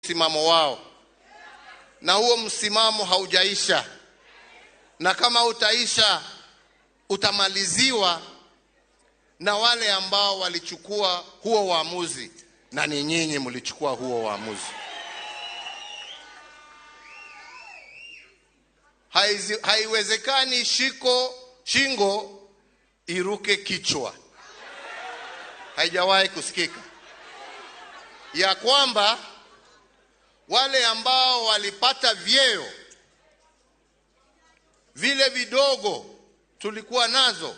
msimamo wao, na huo msimamo haujaisha, na kama utaisha utamaliziwa na wale ambao walichukua huo uamuzi, na ni nyinyi mlichukua huo uamuzi. Haiwezekani shingo iruke kichwa. Haijawahi kusikika ya kwamba wale ambao walipata vyeo vile vidogo tulikuwa nazo,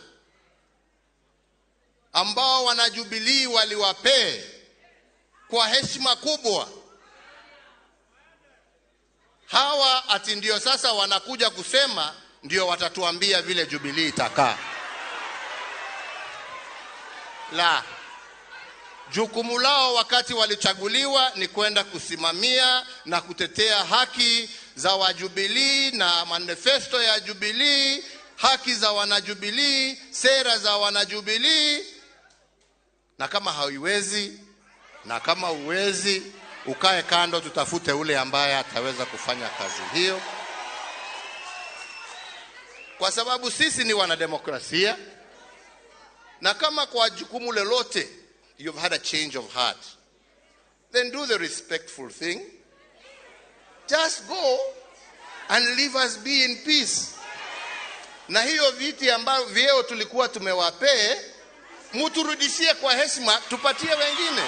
ambao wanajubilii waliwapee kwa heshima kubwa, hawa ati ndio sasa wanakuja kusema ndio watatuambia vile Jubilee itakaa. La, jukumu lao wakati walichaguliwa ni kwenda kusimamia na kutetea haki za wajubilii na manifesto ya Jubilee, haki za wanajubilii, sera za wanajubilii. Na kama hauiwezi, na kama uwezi, ukae kando, tutafute ule ambaye ataweza kufanya kazi hiyo, kwa sababu sisi ni wanademokrasia. Na kama kwa jukumu lolote you've had a change of heart, then do the respectful thing. Just go and leave us be in peace. Na hiyo viti ambavyo vyeo tulikuwa tumewapee, muturudishie kwa heshima, tupatie wengine.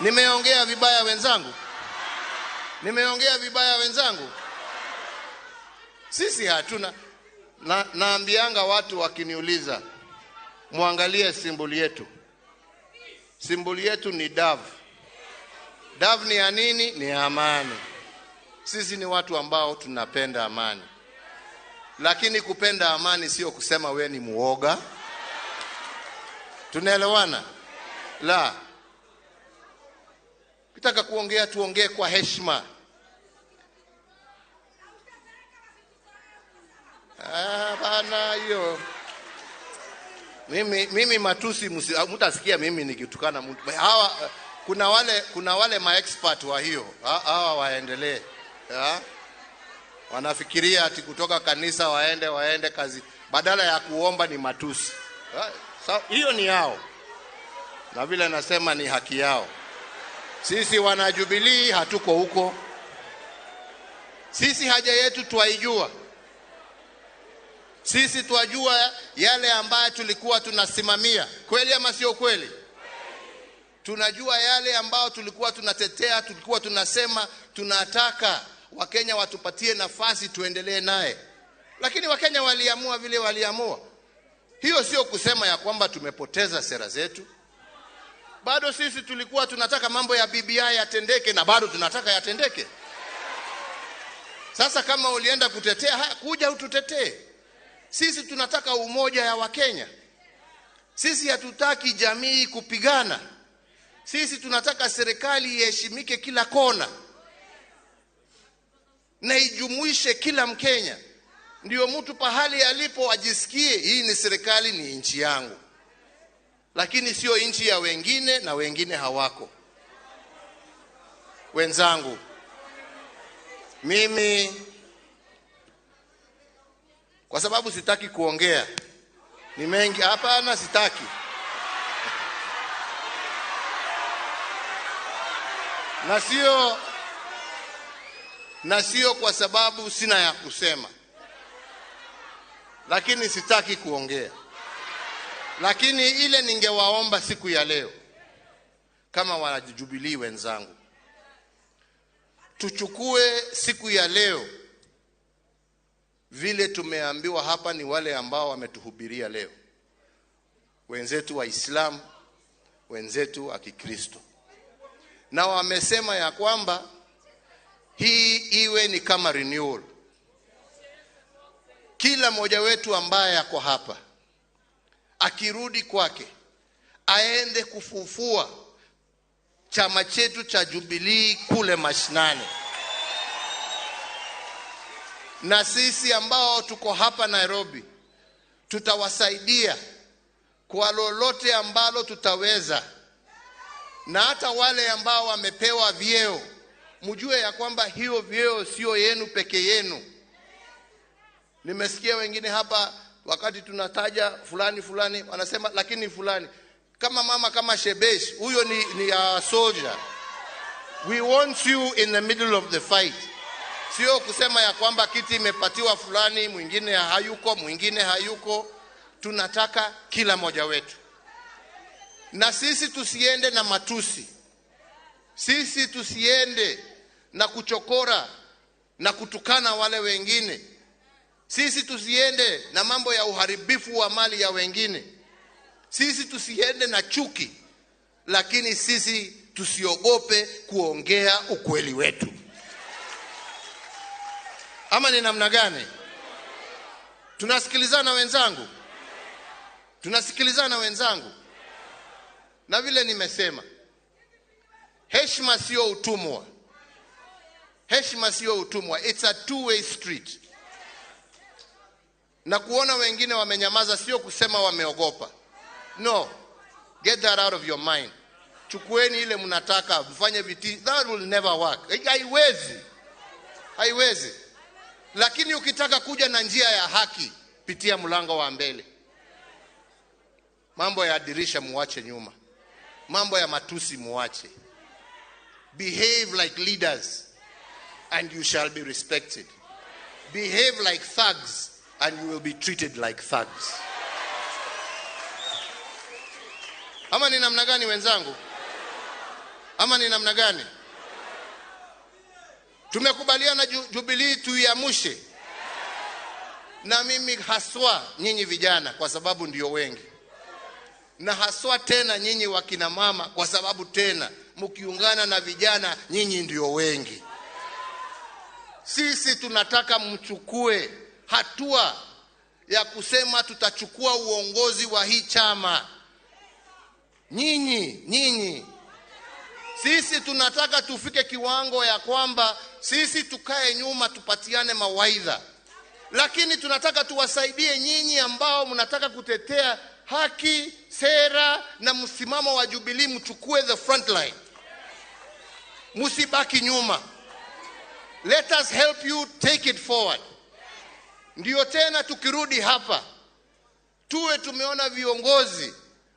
Nimeongea vibaya wenzangu? Nimeongea vibaya wenzangu? Sisi hatuna. Naambianga watu wakiniuliza, muangalie simboli yetu. Simboli yetu ni dove. Dove ni ya nini? Ni ya amani. Sisi ni watu ambao tunapenda amani. Lakini kupenda amani sio kusema we ni muoga. Tunaelewana? La. Ukitaka kuongea tuongee kwa heshima. Bana hiyo. Mimi matusi mtasikia mimi nikitukana mtu. Hawa kuna wale ma expert wa hiyo. Hawa waendelee. Wanafikiria ati kutoka kanisa waende kazi, badala ya kuomba ni matusi. Hiyo ni yao. Na vile nasema ni haki yao. Sisi wanajubilii hatuko huko. Sisi haja yetu twaijua. Sisi twajua yale ambayo tulikuwa tunasimamia. Kweli ama sio kweli? Tunajua yale ambayo tulikuwa tunatetea, tulikuwa tunasema tunataka Wakenya watupatie nafasi tuendelee naye. Lakini Wakenya waliamua vile waliamua. Hiyo sio kusema ya kwamba tumepoteza sera zetu. Bado sisi tulikuwa tunataka mambo ya BBI yatendeke, na bado tunataka yatendeke. Sasa kama ulienda kutetea, kuja ututetee. Sisi tunataka umoja ya Wakenya. Sisi hatutaki jamii kupigana. Sisi tunataka serikali iheshimike kila kona na ijumuishe kila Mkenya. Ndio mtu pahali alipo ajisikie hii ni serikali, ni nchi yangu, lakini sio nchi ya wengine na wengine hawako. Wenzangu, mimi kwa sababu sitaki kuongea ni mengi, hapana, sitaki. Na sio kwa sababu sina ya kusema, lakini sitaki kuongea. Lakini ile ningewaomba siku ya leo kama wanajubilii wenzangu, tuchukue siku ya leo vile tumeambiwa hapa ni wale ambao wametuhubiria leo, wenzetu wa Islam, wenzetu wa Kikristo, na wamesema ya kwamba hii iwe ni kama renewal. Kila mmoja wetu ambaye ako hapa akirudi kwake aende kufufua chama chetu cha Jubilee kule mashinani. Na sisi ambao tuko hapa Nairobi tutawasaidia kwa lolote ambalo tutaweza. Na hata wale ambao wamepewa vyeo, mjue ya kwamba hiyo vyeo sio yenu peke yenu. Nimesikia wengine hapa wakati tunataja fulani fulani wanasema lakini fulani. Kama mama kama Shebesh, huyo ni a soldier. We want you in the middle of the fight. Sio kusema ya kwamba kiti imepatiwa fulani, mwingine hayuko, mwingine hayuko. Tunataka kila mmoja wetu. Na sisi tusiende na matusi. Sisi tusiende na kuchokora na kutukana wale wengine. Sisi tusiende na mambo ya uharibifu wa mali ya wengine. Sisi tusiende na chuki. Lakini sisi tusiogope kuongea ukweli wetu. Ama ni namna gani? Tunasikilizana wenzangu? Tunasikilizana wenzangu? Na vile nimesema, heshima sio utumwa. Heshima sio utumwa. It's a two-way street. Na kuona wengine wamenyamaza sio kusema wameogopa. No. Get that out of your mind. Chukueni ile mnataka, mfanye viti. That will never work. Haiwezi. Haiwezi. Lakini ukitaka kuja na njia ya haki, pitia mlango wa mbele. Mambo ya dirisha muache nyuma. Mambo ya matusi muache. Behave like leaders and you shall be respected. Behave like thugs and you will be treated like thugs. Ama ni namna gani wenzangu? Ama ni namna gani? Tumekubaliana Jubilee tuiamshe. Na mimi haswa nyinyi vijana kwa sababu ndio wengi. Na haswa tena nyinyi wakina mama kwa sababu tena mkiungana na vijana nyinyi ndio wengi. Sisi tunataka mchukue hatua ya kusema tutachukua uongozi wa hii chama. Nyinyi, nyinyi. Sisi tunataka tufike kiwango ya kwamba sisi tukae nyuma tupatiane mawaidha. Lakini tunataka tuwasaidie nyinyi ambao mnataka kutetea haki, sera na msimamo wa Jubilee, mchukue the front line. Msibaki nyuma. Let us help you take it forward. Ndio tena tukirudi hapa tuwe tumeona viongozi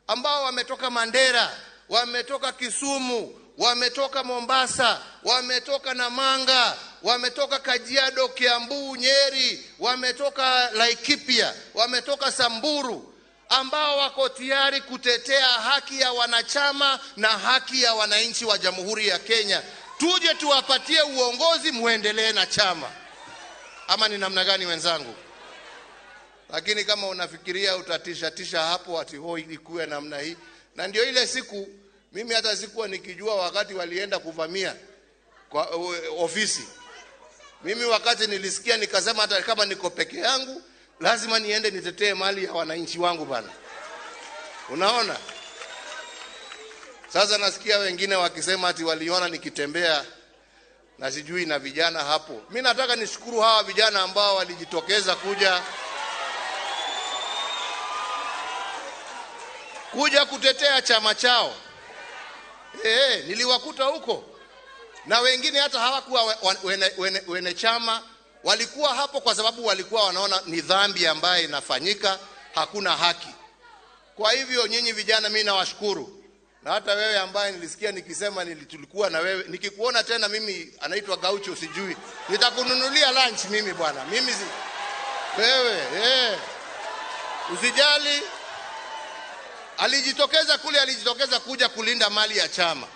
ambao wametoka Mandera, wametoka Kisumu, wametoka Mombasa, wametoka Namanga, wametoka Kajiado, Kiambu, Nyeri, wametoka Laikipia, wametoka Samburu, ambao wako tayari kutetea haki ya wanachama na haki ya wananchi wa Jamhuri ya Kenya. Tuje tuwapatie uongozi, muendelee na chama. Ama ni namna gani wenzangu? Lakini kama unafikiria utatisha tisha hapo ati hoi ikuwe namna hii. Na ndio ile siku mimi hata sikuwa nikijua wakati walienda kuvamia kwa ofisi. Mimi wakati nilisikia nikasema hata kama niko peke yangu lazima niende nitetee mali ya wananchi wangu bana. Unaona? Sasa nasikia wengine wakisema ati waliona nikitembea na sijui na vijana hapo. Mimi nataka nishukuru hawa vijana ambao walijitokeza kuja kutetea chama chao. Niliwakuta huko. Na wengine hata hawakuwa wene chama, walikuwa hapo kwa sababu walikuwa wanaona ni dhambi ambayo inafanyika, hakuna haki. Kwa hivyo nyinyi vijana mimi nawashukuru. Na hata wewe ambaye nilisikia nikisema nilitulikuwa na wewe, nikikuona tena mimi anaitwa Gaucho sijui, nitakununulia lunch mimi bwana. Mimi si wewe, Usijali. Alijitokeza kule, alijitokeza kuja kulinda mali ya chama.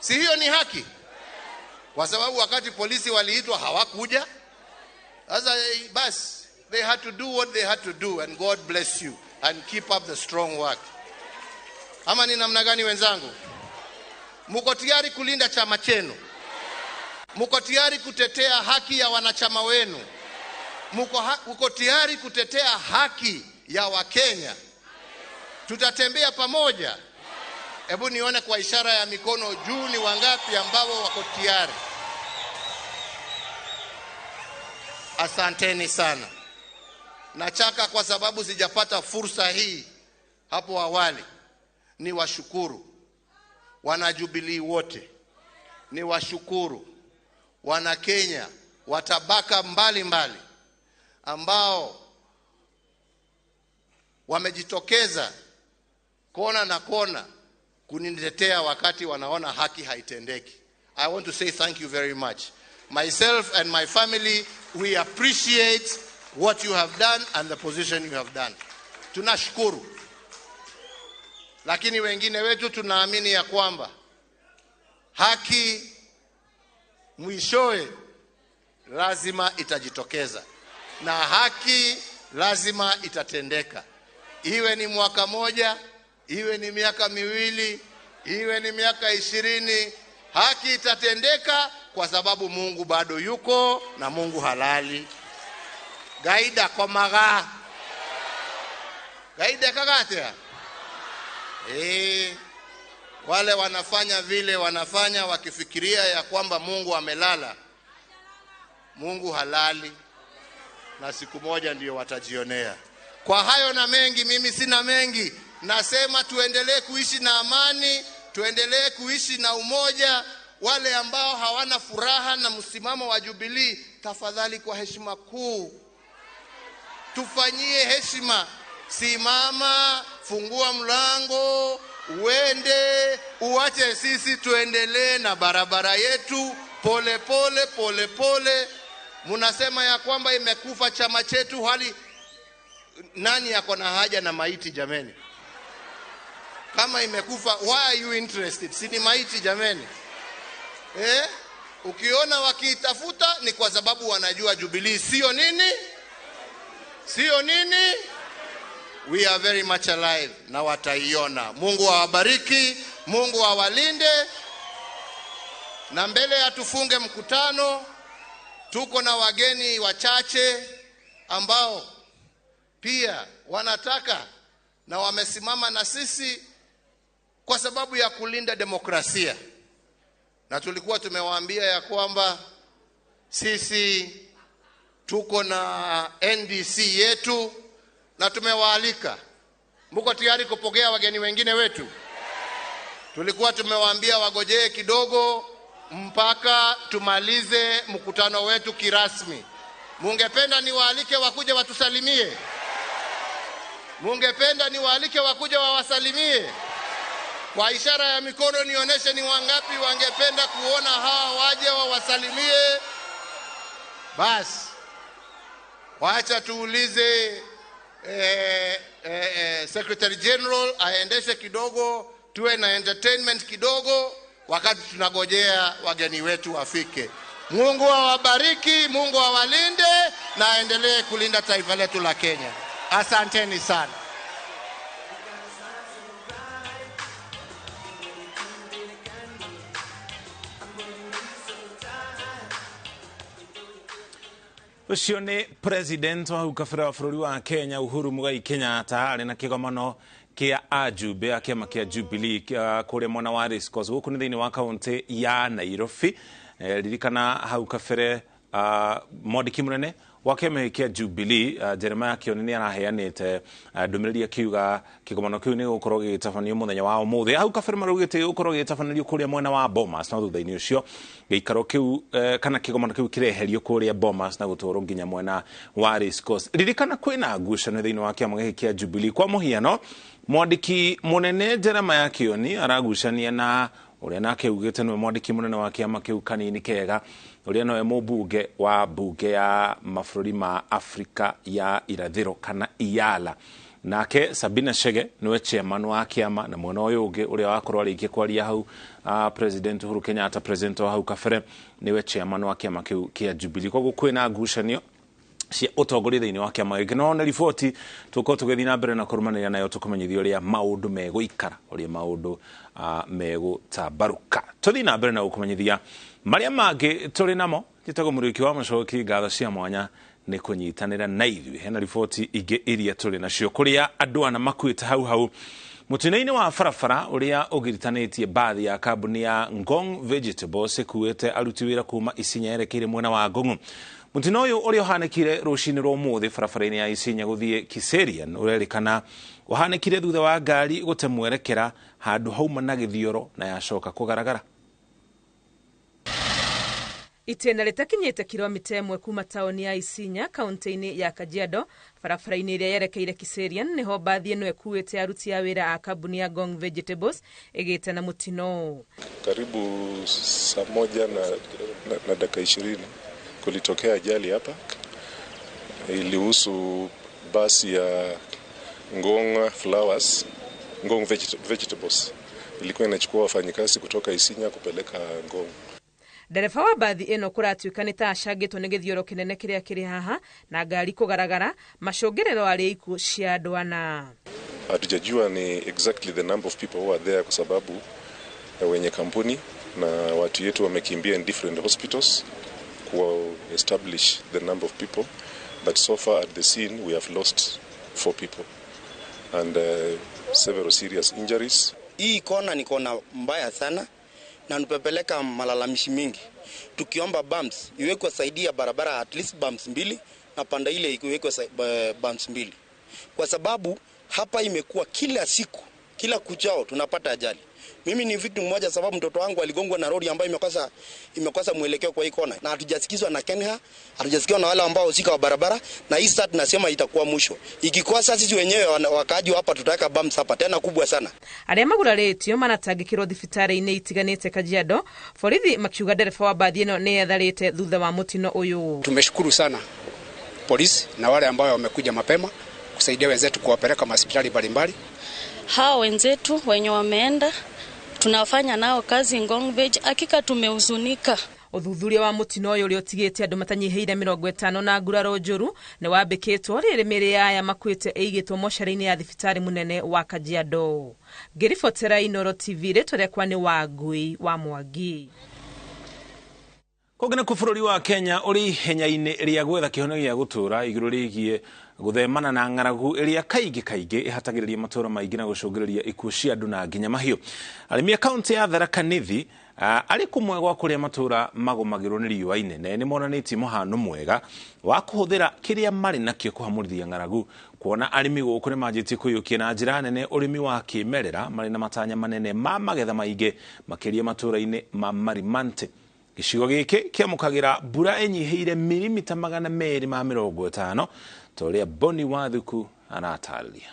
Si hiyo ni haki? Kwa sababu wakati polisi waliitwa hawakuja. Sasa bas, they had to do what they had to do, and God bless you and keep up the strong work. Ama ni namna gani wenzangu? Mko tayari kulinda chama chenu? Mko tayari kutetea haki ya wanachama wenu? Mko tayari kutetea haki ya Wakenya? Tutatembea pamoja. Hebu nione kwa ishara ya mikono juu ni wangapi ambao wako tayari. Asanteni sana. Nachaka kwa sababu sijapata fursa hii hapo awali. Ni washukuru Wana Jubilee wote ni washukuru wana Kenya wa tabaka mbalimbali ambao wamejitokeza kona na kona kunitetea wakati wanaona haki haitendeki. I want to say thank you very much. Myself and my family, we appreciate what you have done and the position you have done. Tunashukuru. Lakini wengine wetu tunaamini ya kwamba haki mwishowe lazima itajitokeza na haki lazima itatendeka, iwe ni mwaka moja, iwe ni miaka 2, iwe ni miaka 20, haki itatendeka kwa sababu Mungu bado yuko na Mungu halali. Gaida komaga. Gaida kagatea. Wale wanafanya vile wanafanya wakifikiria ya kwamba Mungu amelala. Mungu halali, na siku moja ndiyo watajionea. Kwa hayo na mengi, mimi sina mengi. Nasema tuendelee kuishi na amani, tuendelee kuishi na umoja. Wale ambao hawana furaha na msimamo wa Jubilee, tafadhali kwa heshima kuu tufanyie heshima. Simama, fungua mlango, uende, uache sisi tuendelee na barabara yetu pole pole pole pole. Munasema ya kwamba imekufa chama chetu, hali nani yako na haja na maiti jameni? Kama imekufa, why are you interested? Si ni maiti jameni? Ukiona wakiitafuta ni kwa sababu wanajua Jubilee sio nini? Sio nini? We are very much alive na wataiona. Mungu awabariki, Mungu awalinde. Na mbele ya tufunge mkutano, tuko na wageni wachache ambao pia wanataka na wamesimama na sisi kwa sababu ya kulinda demokrasia. Na tulikuwa tumewaambia ya kwamba sisi tuko na NDC yetu na tumewaalika. Mko tayari kupokea wageni wengine wetu? Tulikuwa tumewaambia wagojee kidogo mpaka tumalize mkutano wetu kirasmi. Mungependa niwaalike wakuje watusalimie? Mungependa niwaalike wakuje wawasalimie? Kwa ishara ya mikono nionyeshe ni wangapi wangependa kuona hawa waje wawasalimie. Basi wacha tuulize Secretary General aendeshe kidogo, tuwe na entertainment kidogo wakati tunagojea wageni wetu wafike. Mungu awabariki, Mungu awalinde na aendelee kulinda taifa letu la Kenya. Asanteni sana. Ucio nĩ president wa hau kabere wa bũrũri wa Kenya Uhuru Muigai Kenyatta arĩ na kĩgomano kĩa ajumbe a kĩama kĩa Jubilee kũrĩa mwena wa Race Course gũkũ nĩ thĩinĩ wa kaũntĩ ya Nairobi. Ririkana hau kabere mwandĩki mũnene wa kĩama kĩa Jubilee Jeremiah Kioni nĩ araheanĩte ndũmĩrĩri akiuga kĩgomano kĩu nĩ gũkorwo gĩgĩtabanio mũthenya wa ũmũthĩ. Hau kabere maraugĩte gĩgũkorwo gĩgĩtabanĩrio kũrĩa mwena wa Bomas, no thutha-inĩ ũcio gĩikaro kĩu kana kĩgomano kĩu kĩreherio kũrĩa Bomas na gũtwarwo nginya mwena wa Race Course. Ririkana kwĩna ngucanio thĩinĩ wa kĩama gĩkĩ kĩa Jubilee. Kwa mũhiano, mwandĩki mũnene Jeremiah Kioni aragucania na ũrĩa nake augĩte nĩwe mwandĩki mũnene wa kĩama kĩu Kanini Kega, ũrĩa nowe mũmbunge wa mbunge ya mabũrũri ma Afrika ya irathĩro kana IALA. Nake Sabina Chege niwe chairman wa kĩama, na mwena ũyũ ũngĩ ũrĩa wakorwo arĩkia kwaria hau President Uhuru Kenyatta, president wa hau kabere, niwe chairman wa kĩama kĩu kĩa Jubilee. Koguo kwĩna ngucanio cia ũtongoria thĩinĩ wa kĩama gĩkĩ. No nĩ riboti tũkorwo tũgĩthiĩ na mbere na kũrũmanĩrĩra nayo tũkũmenyithia ũrĩa maũndũ megũikara, ũrĩa maũndũ megũtambarũka. Tũthiĩ na mbere na gũkũmenyithia marĩa mangĩ tũrĩ namo. Njĩtagwo Mũrĩki wa Macoki, ngatho cia mwanya nĩ kũnyitanĩra na ithuĩ. Hena riboti ingĩ iria tũrĩ nacio kũrĩa andũ ana makuĩte hau hau Mũtino-inĩ wa barabara ũrĩa ũgiritanĩtie mbathi ya kambuni ya Ngong Vegetables ĩkuĩte aruti wĩra kuma Isinya yerekeire mwena wa Ngong'o. Mũtino ũyũ ũrĩa ũhanĩkire rũcinĩ rwa ũmũthĩ barabara-inĩ ya Isinya gũthiĩ Kiserian ũrerĩkana ũhanĩkire thutha wa ngari gũte mwerekera handũ hauma na gĩthioro na yacoka kũgaragara. Itĩna rĩtakinyĩte kilomita 1 kuma taũni ya Isinya kaunti-inĩ ya Kajiado barabara-inĩ ĩrĩa yerekeire Kiserian nĩho mbathi ĩno ĩkuĩte aruti a wĩra a kambuni ya Ngong Vegetables ĩgĩte na mũtino. Karibu saa 1 na dakika 20 kulitokea ajali hapa. Ilihusu basi ya Ngong Flowers, Ngong Vegetables. Ilikuwa inachukua wafanyikazi kutoka Isinya kupeleka Ngong. Ndereba wa mbathi ĩno kũratuĩka nĩ ta acangĩtwo nĩ gĩthioro kĩnene kĩrĩa kĩrĩ haha na ngari kũgaragara macũngĩrĩro arĩ ikuũ cia andũ ana. Hatujajua ni exactly the number of people who are there kwa sababu wenye kampuni na watu yetu wamekimbia in different hospitals ku establish the number of people, but so far at the scene we have lost 4 people and several serious injuries. Hii kona ni kona mbaya sana na nupepeleka malalamishi mingi tukiomba bumps iwekwe saidi ya barabara, at least bumps 2 na panda ile iwekwe bumps 2, kwa sababu hapa imekuwa kila siku kila kuchao tunapata ajali. Mimi ni victim mmoja sababu mtoto wangu aligongwa na lori ambayo imekosa mwelekeo kwa hii kona, na hatujasikizwa na Kenha, hatujasikizwa na wale ambao husika wa barabara, na hii sasa tunasema itakuwa mwisho. Ikikosa sisi wenyewe wakaaji hapa tutaweka bumps hapa tena kubwa sana. Arĩa magurarĩtio manatangĩkĩrwo thibitarĩ-inĩ itiganĩte Kajiado, borithi makiuga ndereba wa mbathi ĩno nĩ etharĩte thutha wa mũtino ũyũ. Tumeshukuru sana polisi na wale ambao wamekuja mapema kusaidia wenzetu kuwapeleka hospitali mbalimbali. Hao wenzetu wenye wameenda tunafanya nao kazi Ngong Veg, hakika tumehuzunika. Ũthuthuria wa mũtino ũyũ ũrĩa ũtigĩte andũ matanyihĩire 50 na nguraro njũru nĩ wambĩkĩtwo rĩrĩ mĩĩrĩ ya aya makuĩte ĩigĩtwo mocarĩ-inĩ ya thibitarĩ mũnene wa Kajiado. Ngĩribotera Inooro TV, rĩtwa rĩakwa nĩ Wangui wa Mwangi. Kũngĩ nakuo bũrũri wa Kenya ũrĩ ihenya-inĩ rĩa gwetha kĩhonia gĩa gũtũũra igũrũ rĩgiĩ gũthemana na ng'aragu ĩrĩa kaingĩ kaingĩ ĩhatagĩrĩria matũũra maingĩ na gũcũngĩrĩria ikuũ cia andũ na nginya mahiũ. Arĩmi a kaunti ya Tharaka Nithi arĩ kũmwe gwa kũrĩa matũũra magũmagĩrwo nĩ riũa inene nĩ monanĩtie mũhano mwega wa kũhũthĩra kĩrĩa marĩ nakĩo kũhamũrithia ng'aragu, kuona arĩmi gũkũ nĩ manjĩtie kũiyũkia na njĩra nene ũrĩmi wa kĩmerera marĩ na matanya manene ma magetha maingĩ makĩria matũũra-inĩ ma Marimante. Gĩcigo gĩkĩ kĩamũkagĩra mbura ĩnyihĩire mirimita 250 ta ũrĩa Boni Wathuku aratarĩria.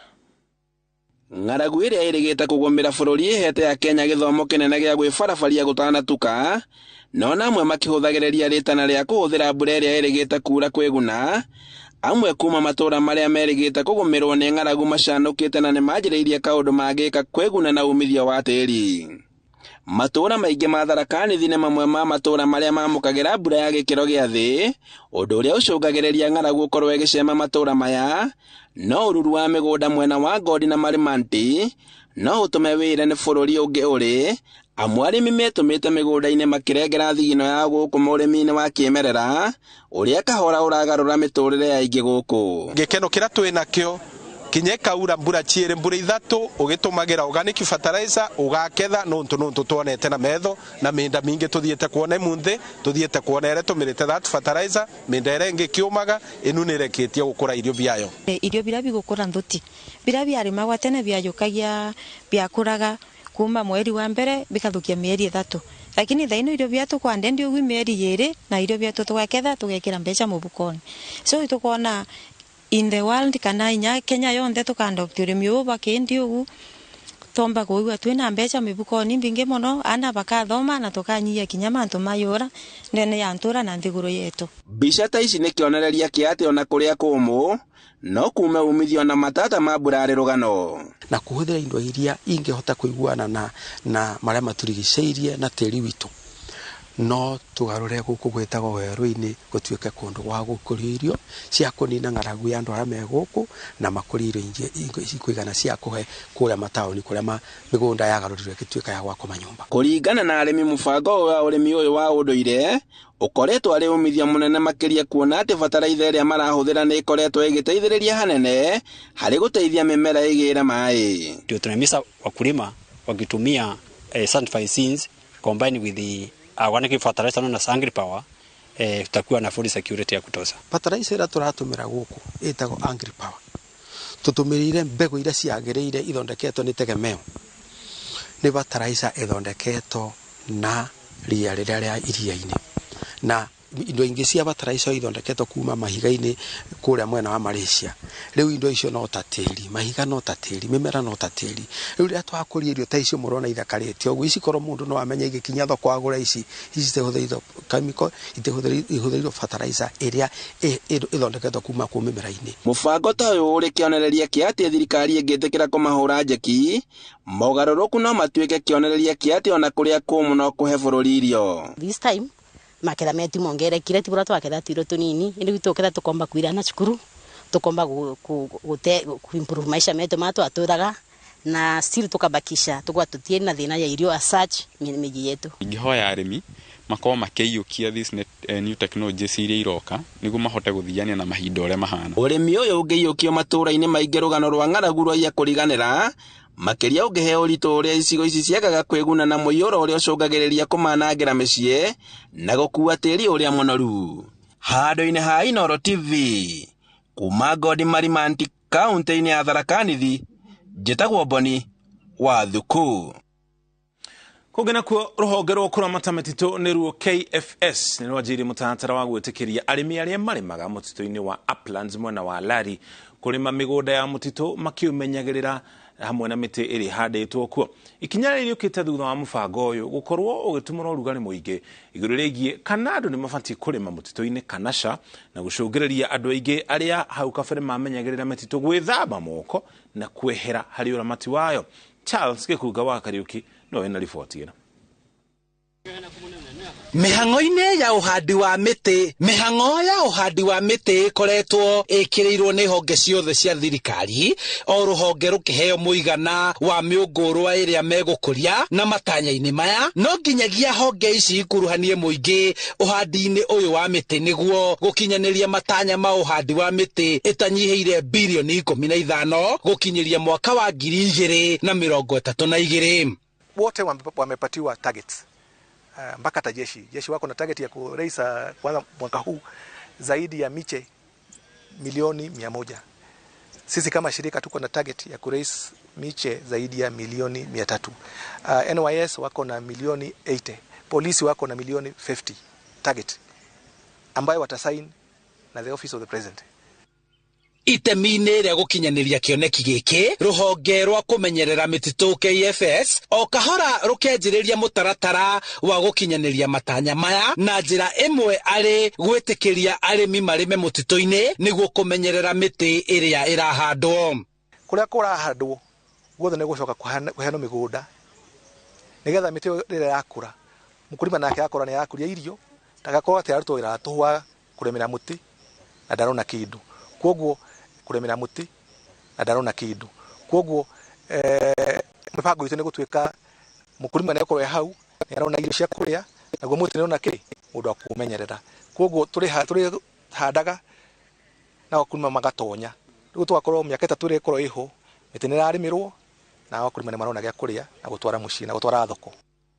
Ng'aragu ĩrĩa ĩrĩgĩte kũgũmĩra bũrũri ĩhete ya Kenya gĩthomo kĩnene gĩa gwĩbarabaria gũtanatuka, no namwe makĩhũthagĩrĩria rĩtana rĩa kũhũthĩra mbura ĩrĩa ĩrĩgĩte kura kwĩguna. Amwe kuma matũũra marĩa merĩgĩte kũgũmĩrwo nĩ ng'aragu macanũkĩte na nĩmanjĩrĩirie kaũndũ mangĩka kwĩguna na umithio wa tĩri. Matũũra maingĩ ma Tharaka Nithi nĩ mamwe ma matũũra marĩa mamũkagĩra mbura ya gĩkĩro gĩa thĩ, ũndũ ũrĩa ũcũngagĩrĩria ng'aragu gũkorwo ĩgĩcema matũũra maya. No ũruru wa mĩgũnda mwena wa Ngodi na Marimanti no ũtũme wĩre nĩ bũrũri ũngĩ ũrĩ amwe arĩmi metũmĩte mĩgũnda-inĩ makĩrengera thigino ya gũkũ mũrĩmi-inĩ wa kĩmerera ũrĩa kahora ũragarũra mĩtũrĩre ya aingĩ gũkũ. Gĩkeno kĩrĩa twĩ nakĩo kinya ĩkaura mbura 2 mbura 3 ũgĩtũmagĩra organic fertilizer ũgaketha nũntũ tuonete na metho na minda mingĩ tuthiĩte kuona imunthi tuthiĩte kuona ĩrĩa tũmĩrĩte that fertilizer minda ĩrĩa ĩngĩ kĩũmaga ĩnu nĩĩrekĩtie gũkũra irio biayo. Irio biria bigũkũra nthuti biria biarĩmagwa tene biajũkagia biakũraga kuma mweri wa mbere bikathukia mieri 3, lakini thaa ino irio biatu kwande ndi ũguo mieri 2 na irio biatu tũgaketha tũgekĩra mbeca mũbukoni. So tukona in the world kana inya Kenya yonthe tukandopt urimi ũyũ bakindi ũguo tomba kuigua twina mbeca mibukoni mbingi muno ana bakathoma na tukanyia kinya mantu mayura nene ya ntura na nthiguru yetu. Mbica ta ici nĩ kĩonereria kĩa atĩ ona kũrĩa kũmũ no kume umithio na matata ma mbura arĩ rũgano na kũhũthĩra indo iria ingĩhota kũiguana na marĩa maturigicĩirie na tĩri witũ. No tũgarũre gũkũ gwĩtagwo werũ-inĩ gũtuĩke kũndũ gwa gũkũria irio cia kũnina ng'aragu ya andũ arĩa me gũkũ na makũrie irio ingĩ ikũigana cia kũhe kũrĩa mataũni kũrĩa mĩgũnda yagarũrirwo ĩgĩtuĩka ya gwakwo manyũmba. Kũringana na arĩmi, mũbango wa ũrĩmi ũyũ wa ũndũire ũkoretwo arĩ umithio mũnene makĩria kuona atĩ bataraitha ĩrĩa marahũthĩra nĩ ĩkoretwo ĩgĩteithĩrĩria hanene harĩ gũteithia mĩmera ĩgĩre maĩ. Ndio tunahimiza wakulima wakitumia certified seeds combined with the organic fertilizer known as AgriPower, tutakuwa na food security ya kutosha. Fertilizer ĩrĩa tũratũmĩra gũkũ ĩtagwo AgriPower. Tũtũmĩrire mbegũ iria ciagĩrĩire ithondeketwo nĩ Tegemeo. Nĩ fertilizer ĩthondeketwo na ria rĩrĩa rĩa iria-inĩ, na indo ingĩ cia fertilizer ithondeketwo kuma mahiga-inĩ kũrĩa mwena wa Malaysia. Rĩu indo icio no ta tĩri, mahiga no ta tĩri, mĩmera no ta tĩri. Rĩu rĩrĩa twakũria irio ta icio mũrona ithakarĩte ũguo, ici korwo mũndũ no amenye igĩkinya thoko agũra ici, ici citihũthĩrĩtwo chemical, itihũthĩrĩtwo fertilizer ĩrĩa ĩthondeketwo kuma kũ mĩmera-inĩ. Mũbango ta ũyũ ũrĩ kĩonereria kĩa atĩ thirikari ĩngĩtĩkĩra kũmahũra njeki, mogarũrũku no matuĩke kĩonereria kĩa atĩ ona kũrĩa kũmũ no kũhe bũrũri irio. This time maketha metu mongerekire, ti bura twaketha twiro tunini, indi twoketha tukomba kwira na cukuru, tukomba gute improve maisha metu ma twaturaga, na still tukabakisha tukwa tutie na thina ya irio as such miji yetu. Ingĩhoya arĩmi makorwo makĩiyũkia this new technologies iria iroka nĩguo mahote gũthiania na mahinda ũrĩa mahana. Ũrĩmi ũyũ ũngĩiyũkio matũũra-inĩ maingĩ rũgano rwa ng'aragu rwaiya kũriganĩra, makĩria ũngĩheo ũritũ ũrĩa icigo ici ciagaga kwĩguna na mũiyũro ũrĩa ũcũngagĩrĩria kũmanangĩra mĩciĩ na gũkua tĩri ũrĩa mũnoru. Handũ-inĩ ha Inooro TV, kuma Ngodi Marimanti kaunti-inĩ ya Tharaka Nithi, njĩtagwo Boni wa Thuku. Kũngĩ nakuo, rũhonge rwa kũramata mĩtitũ nĩruo KFS nĩ rwanjĩrĩirie mũtaratara wa gwĩtĩkĩria arĩmi arĩa marĩmaga mũtitũ-inĩ wa Uplands mwena wa Lari kũrĩma mĩgũnda ya mũtitũ makĩũmenyagĩrĩra hamwe na mĩtĩ ĩrĩa ĩhandĩtwo kuo. Ikinya rĩrĩ rĩũkĩte thutha wa mũbango ũyũ gũkorwo ũgĩtũmũra ũrugarĩ mũingĩ igũrũ rĩgiĩ kana andũ nĩ mabatiĩ kũrĩma mũtitũ-inĩ kana ca, na gũcũngĩrĩria andũ aingĩ arĩa hau kabere mamenyagĩrĩra mĩtitũ gwĩthamba moko na kwehera harĩ ũramati wayo. Charles Gĩkunga wa Kariũki no ena riboti ĩno. Mĩhang'o-inĩ ya ũhandi wa mĩtĩ, mĩhang'o ya ũhandi wa mĩtĩ ĩkoretwo ĩkĩrĩirwo nĩ honge ciothe cia thirikari, o rũhonge rũkĩheo mũigana wa mĩũngũrwa ĩrĩa megũkũria na matanya-inĩ maya no nginyagia honge ici ikuruhanie mũingĩ ũhandi-inĩ ũyũ wa mĩtĩ nĩguo gũkinyanĩria matanya ma ũhandi wa mĩtĩ ĩtanyihĩire bilioni 15 gũkinyĩria mwaka wa 2032. Wote wamepatiwa targets. Mpaka hata jeshi wako na target ya ku raise kwanza mwaka huu zaidi ya miche milioni 100. Sisi kama shirika tuko na target ya ku raise miche zaidi ya milioni 300. NYS wako na milioni 80. Polisi wako na milioni 50 target ambayo watasign na the office of the president. Itemi-inĩ rĩa gũkinyanĩria kĩoneki gĩkĩ, rũhonge rwa kũmenyerera mĩtitũ KFS o kahora rũkĩanjĩrĩria mũtaratara wa gũkinyanĩria matanya maya na njĩra ĩmwe arĩ gwĩtĩkĩria arĩmi marĩme mũtitũ-inĩ nĩguo kũmenyerera mĩtĩ ĩrĩa ĩrahandwo. Kũrĩa kũrahandwo guothe nĩ gũcoka kũheanwo mĩgũnda nĩgetha mĩtĩ ĩrĩa yakũra mũkũrima nake akora nĩ arakũria irio, ndagakorwo atĩ arutwo wĩra wa tũhũ wa kũrĩmĩra mũtĩ na ndarona kĩndũ. Kwoguo kũrĩmĩra mũtĩ na ndarona kĩndũ. Kwoguo mĩbango itũ nĩ gũtuĩka mũkũrima nĩ akorwo hau nĩ arona irio cia kũrĩa, naguo mũtĩ nĩ arona kĩ mũndũ wa kũũmenyerera. Kwoguo tũrĩhandaga na wakulima magatonya. Rĩu tũgakorwo mĩaka 3 ĩrĩa ĩkorwo ĩho mĩtĩ nĩ ĩrarĩmĩrwo na wakulima nĩ marona gĩa kũrĩa na gũtwara mũciĩ na gũtwara thoko.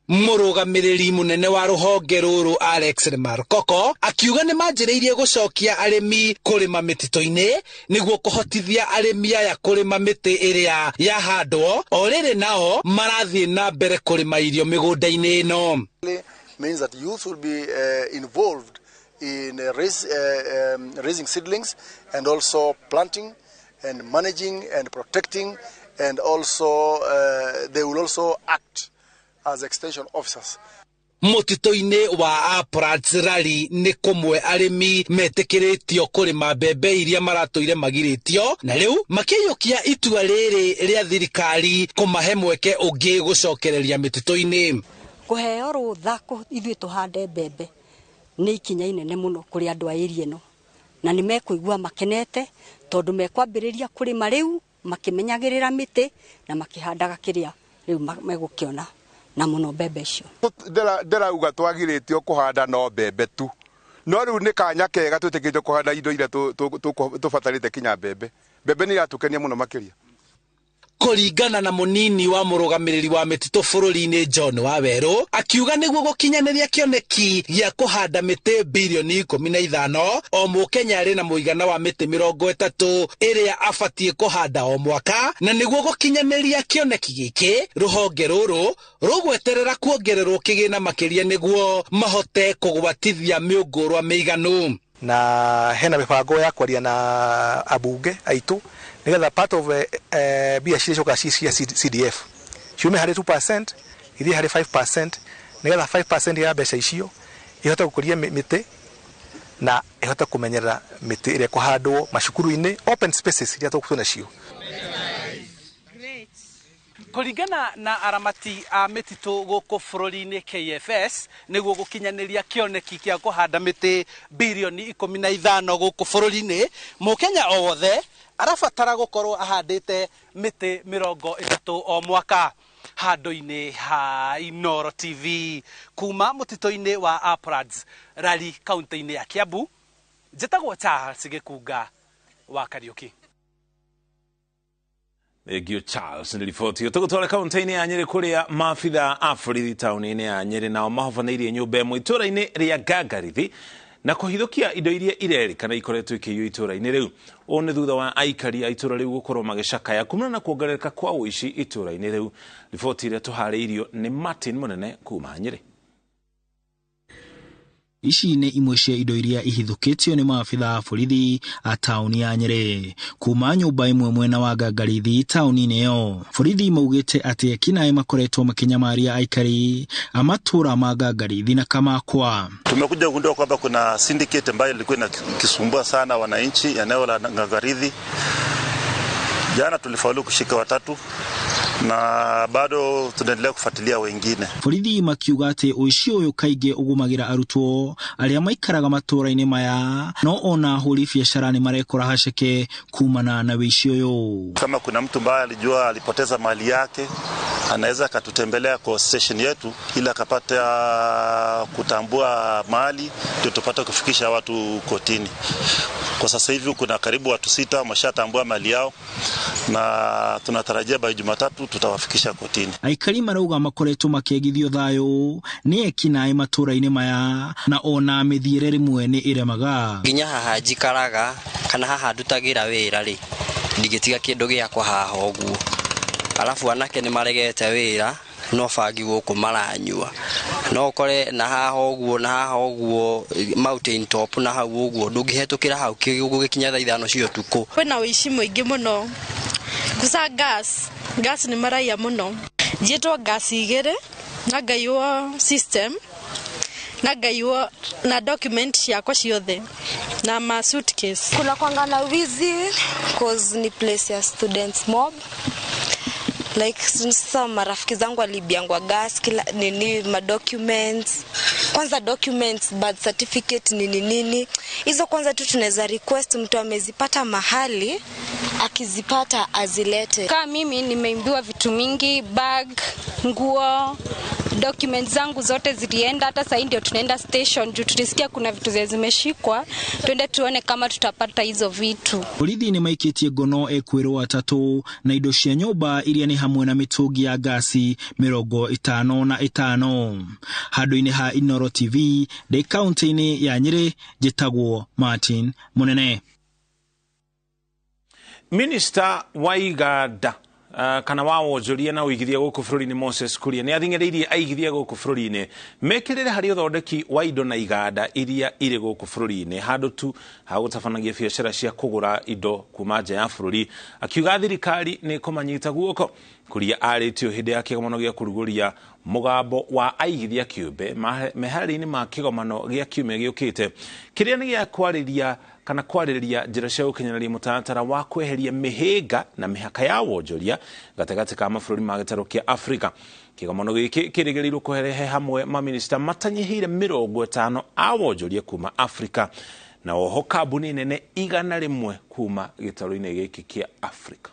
Mũrũgamĩrĩri mũnene wa rũhonge rũrũ Alex Markoko akiuga nĩ manjĩrĩirie gũcokia arĩmi kũrĩma mĩtitũ-inĩ nĩguo kũhotithia arĩmi aya kũrĩma mĩtĩ ĩrĩa yahandwo, o rĩrĩ nao marathiĩ na mbere kũrĩma irio mĩgũnda-inĩ ĩno. Means that youth will be involved in raising seedlings and also planting and managing and protecting, and also they will also act as extension officers. Mũtitũ-inĩ wa Uplands Rally nĩ kũmwe arĩmi metĩkĩrĩtio kũrĩma mbembe iria maratũire magirĩtio, na rĩu makĩiyũkia itua rĩrĩ rĩa thirikari kũmahe mweke ũngĩ gũcokereria mĩtitũ-inĩ. Kũheo rũtha ithuĩ tũhande mbembe nĩ ikinya inene mũno kũrĩ andũ a area ĩno, na nĩ mekũigua makenete tondũ mekwambĩrĩria kũrĩma rĩu makĩmenyagĩrĩra mĩtĩ na makĩhandaga kĩrĩa rĩu megũkĩona na mũno mbembe icio. Ndĩrauga twagirĩtio kũhanda no mbembe tu, no rĩu nĩ kanya kega twĩtĩkĩrĩtio kũhanda indo iria tũbatarĩte kinya mbembe. Mbembe nĩ iratũkenia mũno makĩria. Kũringana na mũnini wa mũrũgamĩrĩri wa mĩtitũ bũrũri-inĩ John Wawerũ, akiuga nĩguo gũkinyanĩria kĩoneki gĩa kũhanda mĩtĩ bilioni 15 o mũkenya arĩ na mũigana wa mĩtĩ 30 ĩrĩa abatiĩ kũhanda o mwaka, na nĩguo gũkinyanĩria kĩoneki gĩkĩ rũhonge rũrũ rũgweterera kuongererwo kĩgĩna makĩria nĩguo mahote kũgwatithia mĩũngũrwa mĩiganu. Na hena mĩbango ya kwaria na abunge aitũ nigetha part of mbia ciria coka cia CDF ciume harĩ 2% ithiĩ harĩ 5%, nigetha 5% ya mbeca icio ihote gũkũria mĩtĩ na ihote kũmenyerera mĩtĩ ĩrĩa ĩkũhandwo macukuru-inĩ, open spaces iria tũgũkorwo nacio. Kũringana na aramati a mĩtitũ gũkũ bũrũri-inĩ KFS, nĩguo gũkinyanĩria kĩoneki kĩa kũhanda mĩtĩ bilioni 15 gũkũ bũrũri-inĩ, mũkenya o wothe arabatara gũkorwo ahandĩte mĩtĩ 30 o mwaka. Handũ-inĩ ha Inooro TV kuma mũtitũ-inĩ wa Uplands, Rari, kaunti-inĩ ya Kiambu, njĩtagwo Charles Gĩkunga wa Kariũki. Thank you Charles nĩ riboti. Tũgũtwara kaunti-inĩ ya Nyĩrĩ kũrĩa maabitha a borithi taũni-inĩ ya Nyĩrĩ nao mahobanĩirie nyũmba ĩmwe itũũra-inĩ rĩa Ngangarithi na kũhithũkia indo iria irerĩkana ikoretwo ikĩiywo itũũra-inĩ rĩu. Ũũ nĩ thutha wa aikari a itũũra rĩu gũkorwo magĩcakaya kumana na kuongerereka kwa ũici itũũra-inĩ rĩu. Riboti ĩrĩa tũharĩirio nĩ Martin Mũnene kuma Nyĩrĩ. Ici nĩ imwe cia indo iria ihithũkĩtio nĩ maabitha a borithi a taũni ya Nyĩrĩ kuma nyũmba ĩmwe mwena wa Ngangarithi taũni-inĩ ĩyo. Borithi maugĩte atĩ ekinaĩ makoretwo makĩnyamaria aikari a matũũra ma Ngangarithi na Kamakwa. Tumekuja kugundua kwamba kuna syndicate ambayo ilikuwa inakisumbua sana wananchi eneo la Ngangarithi. Jana tulifaulu kushika watatu na bado tunaendelea kufuatilia wengine. Borithi makiuga atĩ ũici ũyũ kaingĩ ũgũmagĩra arutwo arĩa maikaraga matũũra-inĩ maya, no ona ahũri biacara nĩ marekora haceke kumana na ũici ũyũ. Kama kuna mtu ambaye alijua alipoteza mali yake, anaweza akatutembelea kwa station yetu ili akapata kutambua mali ndio tupate kufikisha watu kotini. Kwa sasa hivi kuna karibu watu 6 wameshatambua mali yao na tunatarajia by Jumatatu tutawafikisha kotini. Aikari marauga makoretwo makĩagithio thayũ nĩ ekinaĩ matũũra-inĩ maya na ona mĩthiĩre rĩmwe nĩ ĩremaga. Nginya haha njikaraga kana haha ndutagĩra wĩra rĩ, ndingĩtiga kĩndũ gĩakwa haha ũguo. Alafu anake nĩ maregete wĩra no bangi gũkũ maranyua, no ũkore na haha ũguo na haha ũguo mountain top na hau ũguo ndũngĩhetũkĩra hau gũgĩkinya thaa 5 cia ũtukũ. Kwĩna ũici mũingĩ mũno kusa gas nĩ maraiya mũno. Njiĩtwo gas 2 na ngaiywo system na ngaiywo na document ciakwa ciothe na ma suitcase. Kuna kwanga na wizi cause ni place ya students mob. Like sasa marafiki zangu walibiangwa gas kila nini ma documents, kwanza documents, birth certificate nini nini hizo. Kwanza tu tunaweza request mtu amezipata mahali, akizipata azilete. Kama mimi nimeimbiwa vitu mingi, bag, nguo, documents zangu zote zilienda. Hata sasa ndio tunaenda station juu tulisikia kuna vitu zimeshikwa, twende tuone kama tutapata hizo vitu. Borithi nĩ maikĩtie ngono ekwĩrwo atatũ na indo cia nyũmba iria nĩ hamwe na mĩtũngi ya gasi 55. Handũ-inĩ ha Inooro TV ndĩ kaunti-inĩ ya Nyĩrĩ, njĩtagwo Martin Mũnene. Minister wa iganda kana wa wonjoria na ũigithia gũkũ bũrũri-inĩ Moses Kuria nĩ athing'ĩrĩirie aigithia gũkũ bũrũri-inĩ mekĩrĩre harĩ ũthondeki wa indo na iganda iria irĩ gũkũ bũrũri-inĩ handũ tu ha gũtabanagia biacara cia kũgũra indo kuma nja ya bũrũri, akiuga thirikari nĩ ĩkũmanyita guoko. Kuria arĩtio hĩndĩ ya kĩgomano gĩa kũrugũria mũgambo wa aigithia kĩũmbe meharĩria-inĩ ma kĩgomano gĩa kiumia gĩũkĩte kĩrĩa nĩ gĩa kwarĩria kana kwarĩrĩria njĩra cia gũkinyanĩria mũtaratara wa kweheria mĩhĩnga na mĩhaka ya wonjoria gatagatĩ ka mabũrũri ma gĩtarũ kĩa Afrika. Kĩgomano gĩkĩ kĩrĩgĩrĩirwo kũrehe hamwe maminista matanyihĩire 50 a wonjoria kuma Afrika na oho kambuni nene 100 kuma gĩtarũ-inĩ gĩkĩ kĩa Afrika.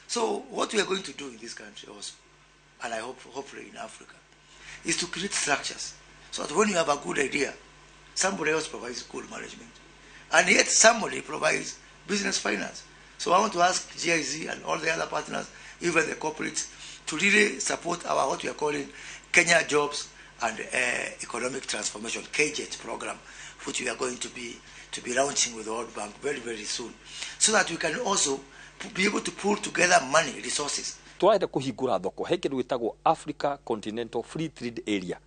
So what we are going to do in this country also, and I hope hopefully in Africa, is to create structures so that when you have a good idea, somebody else provides good management. And yet somebody provides business finance. So I want to ask GIZ and all the other partners, even the corporates, to really support our what we are calling Kenya Jobs and Economic Transformation, KJET program, which we are going to be launching with the World Bank very, very soon, so that we can also be able to pull together money, resources. Twaenda kuhingura thoko he kindu gitagwo Africa Continental Free Trade Area.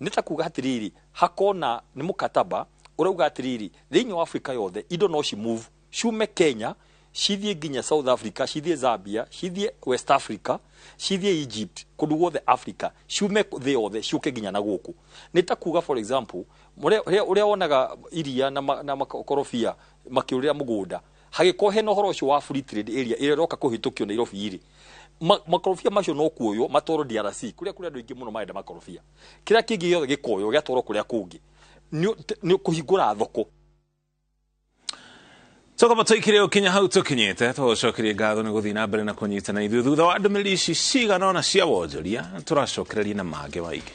Nĩ ta kuga atiriri hakona nĩ mukataba urauga atiriri thiini wa Africa yothe indo no ci move ciume Kenya cithie nginya South Africa, cithie Zambia, cithie West Africa, cithie Egypt, kundu guothe Africa, ciume thi yothe ciuke nginya na guku. Nĩ ta kuga for example uria wonaga iria na makorobia makiurira mugunda hagĩkorwo hena ũhoro ũcio wa free trade area ĩrĩa ĩroka kũhĩtũkio Nairobi rĩ, makorobia macio no kuoywo matwarwo DRC kũrĩa kũrĩ andũ aingĩ mũno marenda makorobia, kĩrĩa kĩngĩ gĩothe gĩkoywo gĩatwarwo kũrĩa kũngĩ nĩ kũhingũra thoko. Tũkamba tũikire ũkinya hau tũkinyĩte tũgũcokerie ngatho nĩ gũthiĩ na mbere na kũnyitana ithuĩ thutha wa ndũmĩrĩri ici cigana ũna cia wonjoria tũracokereria na mangĩ maingĩ.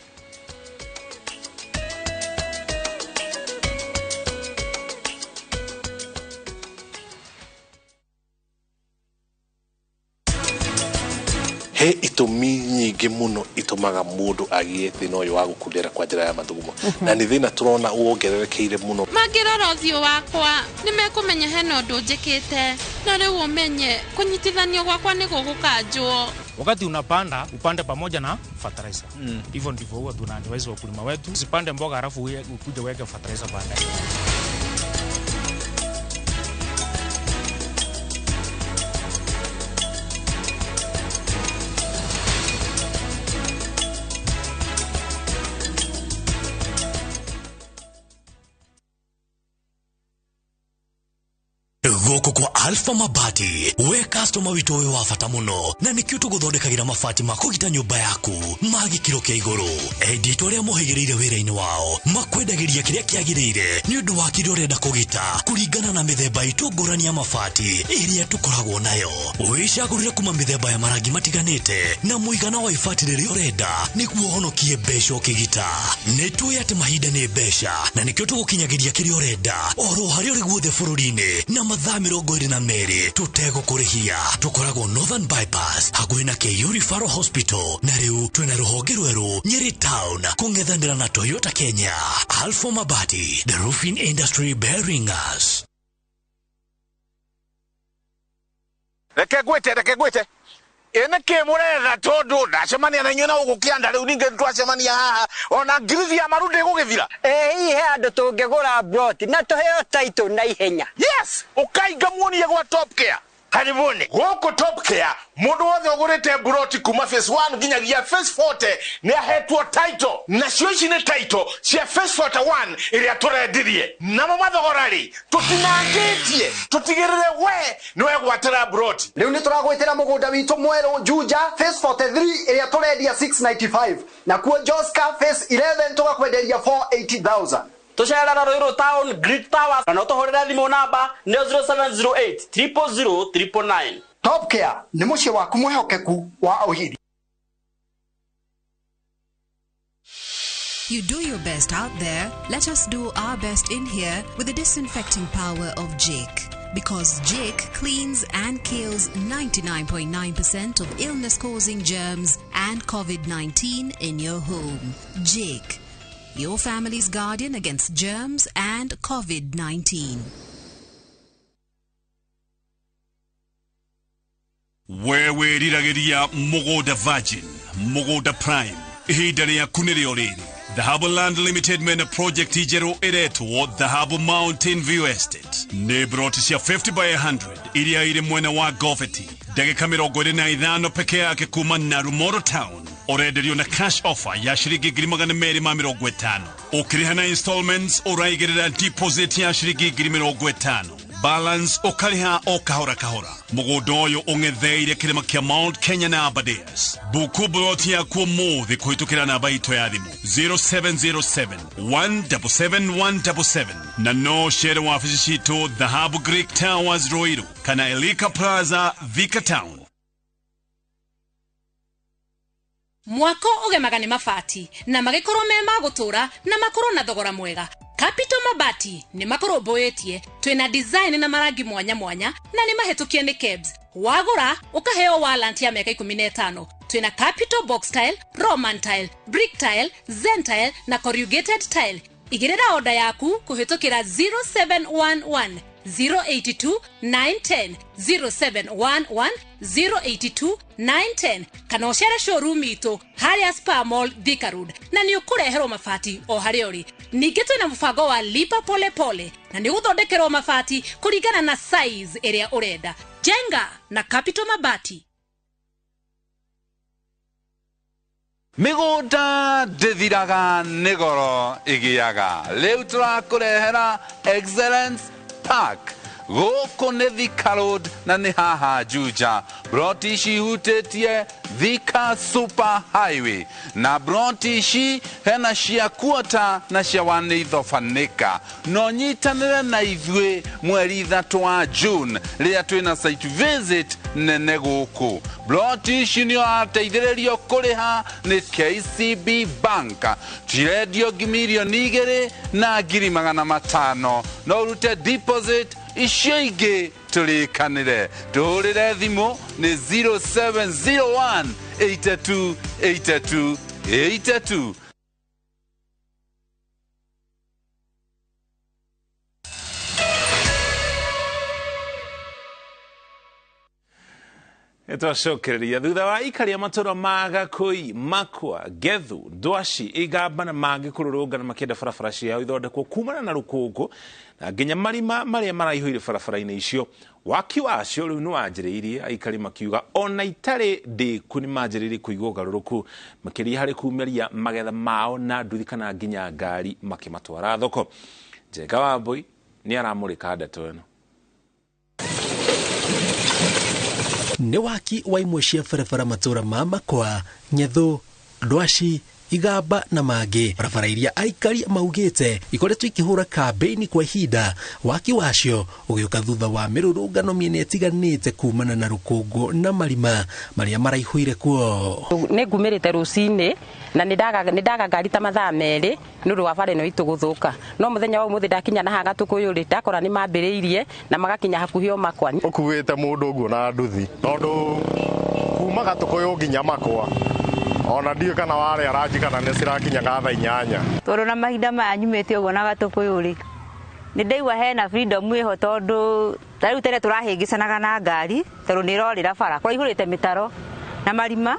He itũmi nyingĩ mũno itũmaga mũndũ agĩe thĩna ũyũ wa gũkundera kwa njĩra ya mathugumo, na nĩ thĩna tũrona wongererekeire mũno. Mangĩrora ũthiũ wakwa nĩ mekũmenya hena ũndũ njĩkĩte, na rĩu ũmenye kũnyitithanio gwakwa nĩ gũgũkanjwo. Wakati unapanda upande pamoja na fertilizer. Hivyo ndivyo huwa tunaadvise wakulima wetu, usipande mboga halafu ukuje uweke fertilizer baadaye. Gũkũ kwa Alpha Mabati we customer witũ ũyũ wa bata mũno, na nĩkĩo tũgũthondekagĩra mabati ma kũgita nyũmba yaku ma gĩkĩro kĩa igũrũ. Endia itũ arĩa mohĩgĩrĩire wĩra-inĩ wao makwendagĩria kĩrĩa kĩagĩrĩire nĩ ũndũ wa kĩrĩa ũrenda kũgita kũringana na mĩthemba itũ ngũrani ya mabati ĩrĩa tũkoragwo nayo. Wĩcagũrĩre kuma mĩthemba ya marangi matiganĩte na mũigana wa ibati rĩrĩa ũrenda nĩguo ũhonokie mbeca ũkĩgita. Nĩ tũĩ atĩ mahinda nĩ mbeca na nĩkĩo tũgũkinyagĩria kĩrĩa ũrenda oro harĩa ũrĩ guothe bũrũri-inĩ na mathaa 22 tũtegũkũrĩhia. Tũkoragwo Northern Bypass hakuhĩ na KU Referral Hospital, na rĩu twĩna rũhonge rwerũ Nyeri Town kũng'ethanĩra na Toyota Kenya. Alpha Mabati, the roofing industry bearing us. Reke ngwĩte ĩ nĩkĩ mũretha tondũ ndacemania na inyuĩ na gũkũ kĩanda rĩu ningĩ twacemania haha ona ngirithi ya maru ndĩgũgĩthira. Ĩ hihi he andũ tũngĩgũra broti na tũheo title na ihenya. Yes, ũkainga muonie gwa Top Care. Karibuni gũkũ Top Care mũndũ wothe ũgũrĩte broti kuma phase 1 nginyagia phase 40 nĩ ahetwo title, nacio ici nĩ title cia phase 41 ĩrĩa tũrendirie. Namo mathogora rĩ tũtinangĩtie tũtigĩrĩre we nĩ wegwatĩra broti. Rĩu nĩ tũragwĩtĩra mũgũnda witũ mwerũ Juja phase 43 ĩrĩa tũrendia 695, nakuo Joska phase 11 tũgakwenderia 480,000. Tũcerera Ruiru Town Great Towers na no tũhũrĩre thimũ namba nĩ 0708 000 999. Top Care nĩ mũciĩ waku mwĩhokeku wa ũhiri. You do your best out there, let us do our best in here with the disinfecting power of Jake. Because Jake cleans and kills 99.9% of illness-causing germs and COVID-19 in your home. Jake, your family's guardian against germs and COVID-19. We wĩriragĩria mũgũnda Virgin, mũgũnda Prime, ihinda rĩaku nĩrĩo rĩrĩ. Dhahabu Land Limited mena project njerũ ĩretwo Dhahabu Mountain View Estate. Nĩ broti cia 50 by 100 iria irĩ mwena wa Goveti, ndagĩka 25 peke yake kuma Narumoro Town. Ũrenderio na cash offer ya shiringi 250,000. Ũkĩrĩha na installments ũraigĩrĩra deposit ya shiringi 50,000. Balance ũkarĩha o kahora kahora. Mũgũnda ũyũ ũng'etheire kĩrĩma kĩa Mount Kenya na Aberdares. Buku buroti yaku ũmũthĩ kũhĩtũkĩra namba itũ ya thimũ 0707 177 177 na no cere wabici citũ Dhahabu Greek Towers Ruiru kana Elika Plaza Thika Town. Mwako ũgemaga nĩ mabati na magĩkorwo me ma gũtũra na makorwo na thogora mwega. Capital Mabati nĩ makũrũmbũĩtie, twĩna design na marangi mwanya mwanya na nĩ mahĩtũkie nĩ KEBS. Wagũra ũkaheo warranty ya mĩaka 15. Twĩna Capital Box Tile, Roman Tile, Brick Tile, Zen Tile na Corrugated Tile. Igĩrĩra oda yaku kũhĩtũkĩra 0711 082 910 0711 082 910 kana ũcere showroom itũ harĩa Spa Mall Thika Road na nĩ ũkũreherwo mabati o harĩa ũrĩ. Ningĩ twĩna mũbango wa lipa pole pole na nĩ ũgũthondekerwo mabati kũringana na size ĩrĩa ũrenda. Jenga na Capital Mabati. Mĩgũnda ndĩthiraga nĩ goro ĩgĩaga. Rĩu tũrakũrehera Excellence Park. Gũkũ nĩ Thika Road na nĩ haha Juja. Broti ici ihutĩtie Thika Super Highway na broti ici hena cia kuota na cia wanĩithobanĩka. No nyitanĩre na ithuĩ mweri 3 wa June rĩrĩa twĩna site visit nene gũkũ. Broti ici nĩ ũrateithĩrĩrio kũrĩha nĩ KCB Bank. Cirendio 2,500,000. No ũrute deposit icio ingĩ tũrĩkanĩre. Tũhũrĩre thimũ nĩ 0701 82 82 82. Twacokereria thutha wa ikaria matũra ma Gakũi, Makwa, Gethu, Ndwaci, Igamba na mangĩ kũrũrũngana makĩenda barabara ciao ithondekwo kumana na rũkũngũ na nginya marima marĩa maraihũire barabara-inĩ icio. Waki wacio rĩu nĩ wanjĩrĩirie, aikari makiuga ona itarĩ ndĩku nĩ manjĩrĩirie kũigua ũgarũrũku makĩria harĩ kumĩria magetha mao na nduthi kana nginya ngari makĩmatwara thoko. Njenga Wambui nĩ aramũrĩka ndeto ĩno. Nĩ waki wa imwe cia barabara matũra ma Makwa, Nyethu, Ndwaci, Igamba na mangĩ. Barabara iria aikari maugĩte ikoretwo ikĩhũra kambĩini kwa ihinda. Waki wacio ũgĩũka thutha wa mĩrũrũngano mĩena ĩtiganĩte kumana na rũkũngũ na marima marĩa maraihũire kuo. Nĩ ngumĩrĩte rũcinĩ na nĩ ndaga ngari ta mathaa 2 nĩ ũndũ wa bara ĩno itũ gũthũka. No mũthenya wa ũmũthĩ ndakinya na haha Gatũkũyũ rĩ, ndakora nĩ mambĩrĩirie na magakinya hakuhĩ o Makwa. Ũkuĩte mũndũ ũguo na nduthi tondũ kuma Gatũkũyũ nginya Makwa ona ndiũ kana warĩ aranji kana nĩ cirakinyaga thaa 8. Tondũ na mahinda maya nyumĩte ũguo na Gatũkũyũ rĩ, nĩ ndaigua hena freedom ĩho tondũ ta rĩu tene tũrahĩngĩcanaga na ngari tondũ nĩ ĩrorĩra bara kũraihũrĩte mĩtaro na marima.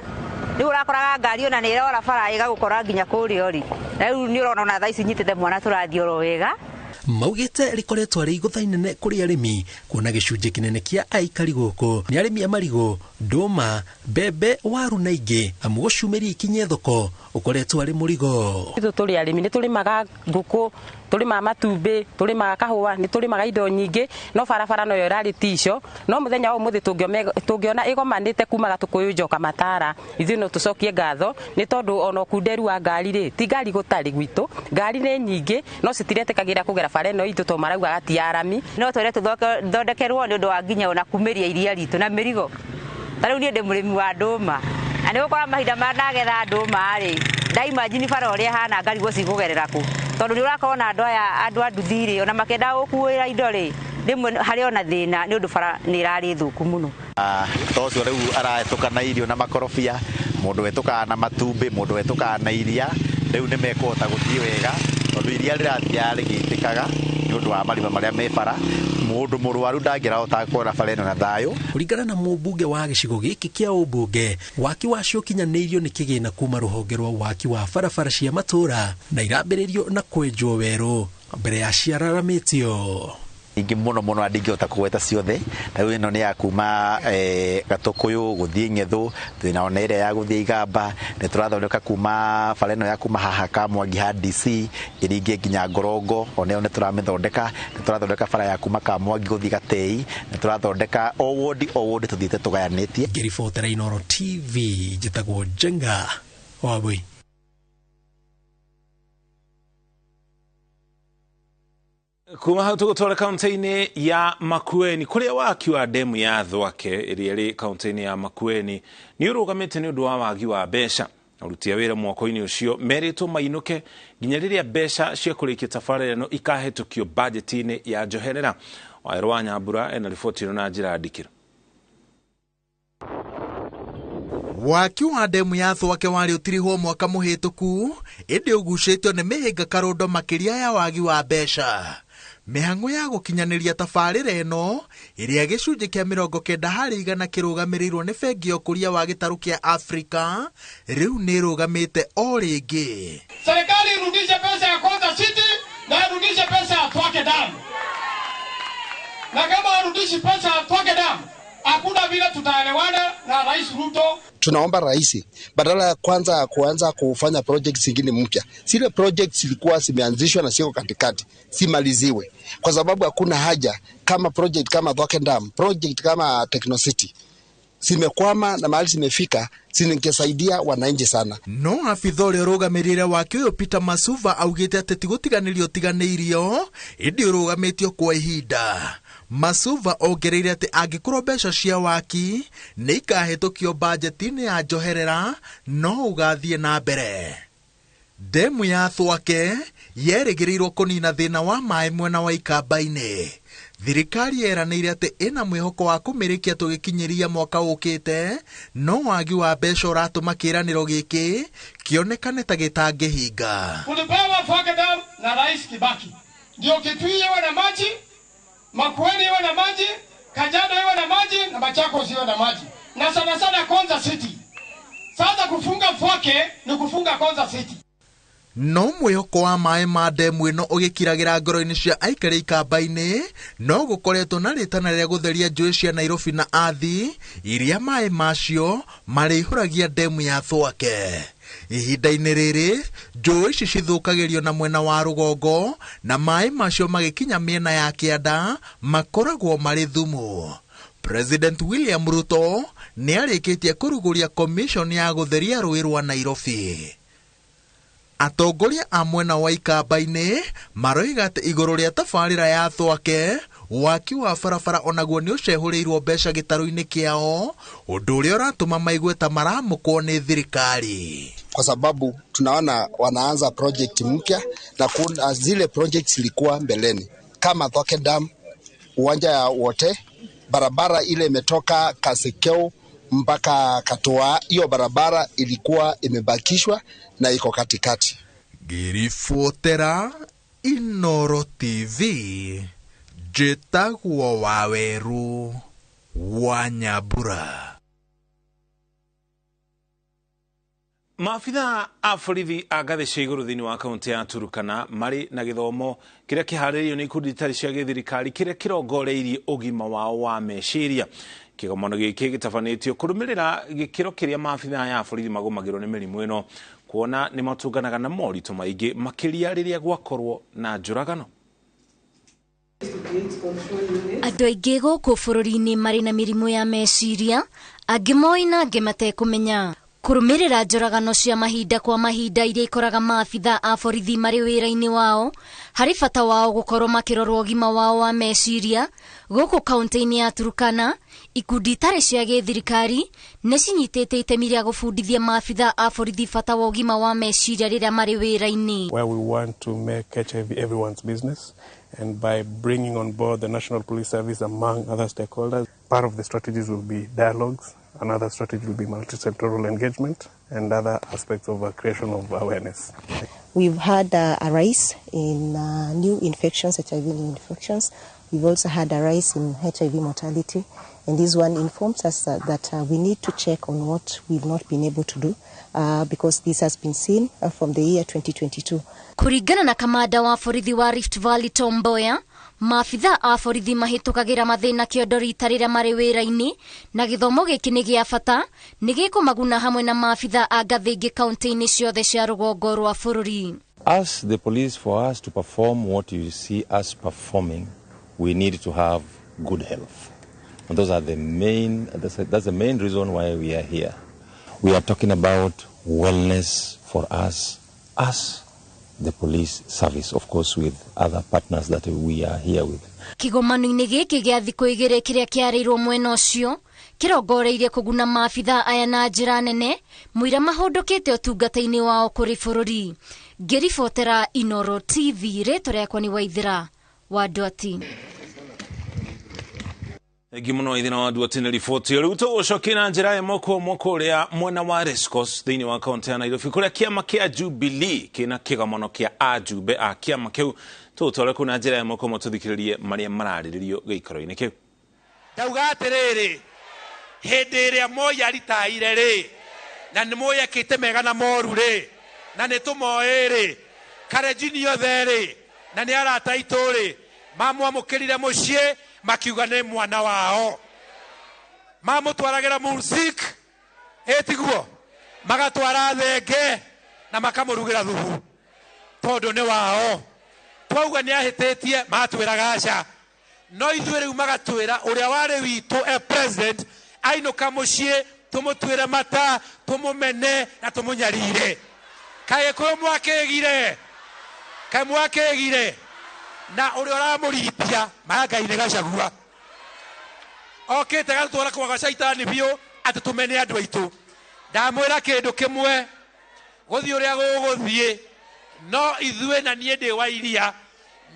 Rĩu ũrakoraga ngari ona nĩ ĩrora bara ĩgagũkora nginya kũrĩa ũrĩ. Na rĩu nĩ ũrona ona thaa ici nyitĩte mwana tũrathiĩ oro wega. Maugĩte rĩkoretwo arĩ igũtha inene kũrĩ arĩmi kuona gĩcunjĩ kĩnene kĩa aikari gũkũ nĩ arĩmi a marigũ, ndũma, mbembe, waru na ingĩ, amu gũcumĩria ikinye thoko ũkoretwo arĩ mũrigo. Ithuĩ tũrĩ arĩmi nĩ tũrĩmaga ngũkũ, tũrĩmaga matumbĩ, tũrĩmaga kahũa, nĩ tũrĩmaga indo nyingĩ, no barabara noyo ĩrarĩ tico. No mũthenya wa ũmũthĩ tũngĩona ĩgomanĩte kuma Gatũkũyũ njoka Matara, ithuĩ no tũcokie ngatho nĩ tondũ ona ũkunderu wa ngari rĩ, ti ngari gũtarĩ gwitũ, ngari nĩ nyingĩ no citiretĩkagĩra kũgera bara ĩno itũ tondũ maraugaga ti arami. No twende tũthondekerwo nĩ ũndũ wa nginya ona kumĩria iria ritũ na mĩrigo. Ta rĩu niĩ ndĩ mũrĩmi wa ndũma na nĩ gũkora mahinda marĩa ndagetha ndũma rĩ, ndaimagine bara ũrĩa ĩhana ngarigwo cigũgerera kũ, tondũ nĩ ũrakorwo na andũ aya andũ a nduthi rĩ, ona makĩenda gũkuĩra indo rĩ, rĩmwe harĩ ona thĩna nĩ ũndũ bara nĩ ĩrarĩ thũku mũno. Ta ũcio rĩu arahĩtũka na irio na makorobia, mũndũ wetũkaga na matumbĩ, mũndũ wetũkaga na iria, rĩu nĩ mekũhota gũthiĩ wega tondũ iria rĩrathiaga rĩgĩitĩkaga nĩ ũndũ wa marima marĩa me bara. Mũndũ mũrwaru ndangĩrahota kuona bara ĩno na thayũ. Kũringana na mũmbunge wa gĩcigo gĩkĩ kĩa ũmbunge, waki wacio ũkinyanĩirio nĩ kĩgĩna kuma rũhonge rwa waki wa barabara cia matũra na irambĩrĩrio na kwenjwo werũ mbere ya ciararamĩtio. Ingĩ mũno mũno ndingĩhota kũgweta ciothe, ta rĩu ĩno nĩ ya kuma Gatũkũyũ gũthiĩ Ng'ethũ, twĩna ona ĩrĩa ya gũthiĩ Igamba, nĩ tũrathondeka kuma bara ĩno ya kuma haha Kamwangi ha DC ĩringie nginya Ngorongo, ona ĩyo nĩ tũramĩthondeka. Nĩ tũrathondeka bara ya kuma Kamwangi gũthiĩ Gatei, nĩ tũrathondeka o wodi o wodi tũthiĩte tũgayanĩtie. Ngĩribotera Inooro TV, njĩtagwo Njenga Wambui. Kuma hau tũgũtwara kaunti-inĩ ya Makueni kũrĩa waki wa demu ya Thwake ĩrĩa ĩrĩ kaunti-inĩ ya Makueni nĩ ũrũgamĩte nĩ ũndũ wa wagi wa mbeca. Aruti a wĩra mwako-inĩ ũcio merĩtwo mainũke nginya rĩrĩa mbeca cia kũrĩkia tabarĩra ĩno ikahĩtũkio bajeti-inĩ ya njoherera. Wawerũ wa Nyambura ena riboti ĩno na njĩra ndikĩru. Waki wa demu ya Thwake warĩ ũtirihwo mwaka mũhĩtũku, ĩndĩ ũgucĩtio nĩ mĩhĩnga karũndo makĩria ya wagi wa mbeca. Mĩhang'o ya gũkinyanĩria tabarĩra ĩno ĩrĩa gĩcunjĩ kĩa 90% kĩrũgamĩrĩirwo nĩ bengi ya ũkũria wa gĩtarũ kĩa Afrika rĩu nĩ ĩrũgamĩte o rĩngĩ. Serikali irudishe pesa ya Konza City na irudishe pesa ya Thwake Dam. Na kama harudishi pesa ya Thwake Dam, hakuna vile tutaelewana na Rais Ruto. Tunaomba rais badala ya kwanza kuanza kufanya projects zingine mpya, zile projects zilikuwa zimeanzishwa na sio katikati, simaliziwe, kwa sababu hakuna haja kama project kama Thwake Dam, project kama Techno City zimekwama na mahali zimefika, zingesaidia wananchi sana. No abitha ũrĩa ũrũgamĩrĩire waki ũyũ Peter Masuva augĩte atĩ ti gũtiganĩrio ũtiganĩirio, ĩndĩ ũrũgamĩtio kwa ihinda. Masuva ongereire atĩ angĩkorwo mbeca cia waki nĩ ikahĩtũkio bajeti-inĩ ya njoherera no ũgathiĩ na mbere. Demu ya Thwake yerĩgĩrĩirwo kũnina thĩna wa maĩ mwena wa Ikamba-inĩ. Thirikari yeranĩire atĩ ĩna mwĩhoko wa kũmĩrĩkia tũgĩkinyĩria mwaka ũkĩte, no wagi wa mbeca ũratũma kĩĩranĩro gĩkĩ kĩonekane ta gĩtangĩhinga. Tulipewa Thwake Dam na Rais Kibaki, ndio Kitui iwe na maji, Makueni iwe na maji, Kajiado iwe na maji na Machakos iwe na maji, na sana sana Konza City. Sasa kufunga Thwake ni kufunga Konza City. No mwĩhoko wa maĩ ma demu ĩno ũgĩkiragĩra ngoro-inĩ cia aikari Ikamba-inĩ, no gũkoretwo na rĩtana rĩa gũtheria njũĩ cia Nairobi na Athi iria maĩ macio marĩihũragia demu ya Thwake. Ihinda-inĩ rĩrĩ njũĩ ici cithũkagĩrio na mwena wa rũgongo na maĩ macio magĩkinya mĩena ya kĩanda makoragwo marĩ thumu. President William Ruto nĩ arĩkĩtie kũrugũria commission ya gũtheria rũĩ rwa Nairobi. Atongoria a mwena wa Ikamba-inĩ maroiga atĩ igũrũ rĩa tabarĩra ya Thwake, waki wa barabara onaguo nĩ ũcehũrĩirwo mbeca gĩtarũ-inĩ kĩao, ũndũ ũrĩa ũratũma maigue ta maramũkwo nĩ thirikari. Kwa sababu tunaona wanaanza project mpya na kuna zile projects zilikuwa mbeleni kama Thwake Dam, uwanja ya wote, barabara ile imetoka Kasekeu mpaka Katoa, hiyo barabara ilikuwa imebakishwa na iko katikati. Ngĩribotera Inooro TV, njĩtagwo Waweru wa Nyambura. Maabitha a borithi a ngathĩ cia igũrũ thĩinĩ wa kaunti ya Turkana marĩ na gĩthomo kĩrĩa kĩharĩrĩirio nĩ ikundi itarĩ cia gĩthirikari kĩrĩa kĩrongoreirie ũgima wao wa meciria. Kĩgomano gĩkĩ gĩtabanĩtio kũrũmĩrĩra gĩkĩro kĩrĩa maabitha aya a borithi magũmagĩrwo nĩ mĩrimũ ĩno, kuona nĩ matũnganaga na moritũ maingĩ makĩria rĩrĩa gwakorwo na njũragano. Andũ aingĩ gũkũ bũrũri-inĩ marĩ na mĩrimũ ya meciria, angĩ moĩ na angĩ matekũmenya. Kũrũmĩrĩra njũragano cia mahinda kwa mahinda iria ikoraga maabitha a borithi marĩ wĩra-inĩ wao, harĩ bata wao gũkorwo makĩrorwo ũgima wao wa meciria. Gũkũ kaunti-inĩ ya Turkana, ikundi itarĩ cia gĩthirikari nĩ cinyitĩte itemi rĩa gũbundithia maabitha a borithi bata wa ũgima wa meciria rĩrĩa marĩ wĩra-inĩ. Where we want to make HIV everyone's business, and by bringing on board the National Police Service among other stakeholders, part of the strategies will be dialogues. Another strategy will be multi-sectoral engagement and other aspects of creation of awareness. We've had a rise in new infections, HIV new infections. We've also had a rise in HIV mortality. And this one informs us that we need to check on what we've not been able to do because this has been seen from the year 2022. Kũringana na kamanda wa borithi wa Rift Valley Tom Mboya, Maabitha a borithi mahĩtũkagĩra mathĩna kĩondo rita rĩrĩa marĩ wĩra-inĩ, na gĩthomo gĩkĩ nĩ gĩa bata nĩ gĩkũmaguna hamwe na maabitha a ngathĩ ingĩ kaunti-inĩ ciothe cia rũgongo rwa bũrũri. As the police, for us to perform what you see us performing, we need to have good health. And those are the main, that's the main reason why we are here. We are talking about wellness for us as the police service, of course, with other partners that we are here with. Kĩgomano-inĩ gĩkĩ gĩa thikũ igĩrĩ kĩrĩa kĩarĩirwo mwena ũcio kĩrongoreirie kũguna maabitha aya na njĩra nene mũira mahũndũkĩte ũtungata-inĩ wao kũrĩ bũrũri. Ngĩribotera Inoro TV, rĩtwa rĩakwa nĩ Waithĩra wa Ndwati. Thengi muno Waithĩra wa Nduati nĩ riboti ĩyo. Rĩu tũgũcokia na njĩra ĩmwe kwa ĩmwe kũrĩa mwena wa Racecourse thĩinĩ wa kaunti ya Nairobi, kũrĩa kĩama kĩa Jubilee kĩna kĩgomano kĩa ajumbe a kĩama kĩu. Tũgũtware kũu na njĩra ĩmwe kwa ĩmwe tũthikĩrĩrie marĩa mararĩrĩrio gĩikaro-inĩ kĩu. Ndauga atĩrĩrĩ, hĩndĩ ĩrĩa Moi aritaire rĩ, na nĩ Moi ekĩte mega na moru rĩ, na nĩ tũmoĩ rĩ, Karenjini othe rĩ, na nĩ arata aitũ rĩ, mamwamũkĩrire mũciĩ makiuga nĩ mwana wao, mamũtwaragĩra mursik ĩtiguo, magatwara thenge na makamũrugĩra thubu tondũ nĩ wao. Twauga nĩ ahĩtĩtie, matwĩraga aca, no ithuĩ rĩu magatwĩra ũrĩa warĩ witũ e president ainũka mũciĩ tũmũtuĩre mata, tũmũmene na tũmũnyarire. Kaĩ Gĩkũyũ mwakĩgire, kaĩ mwakĩgire, na ũrĩa ũramũritia maya Ngai nĩ Gachagua okĩte gatwara kwaga caitani biũ atĩ tũmene andũ aitũ. Ndamwĩra kĩndũ kĩmwe, gũthiĩ ũrĩa gũgũthiĩ, no ithuĩ na niĩ ndĩ wa iria,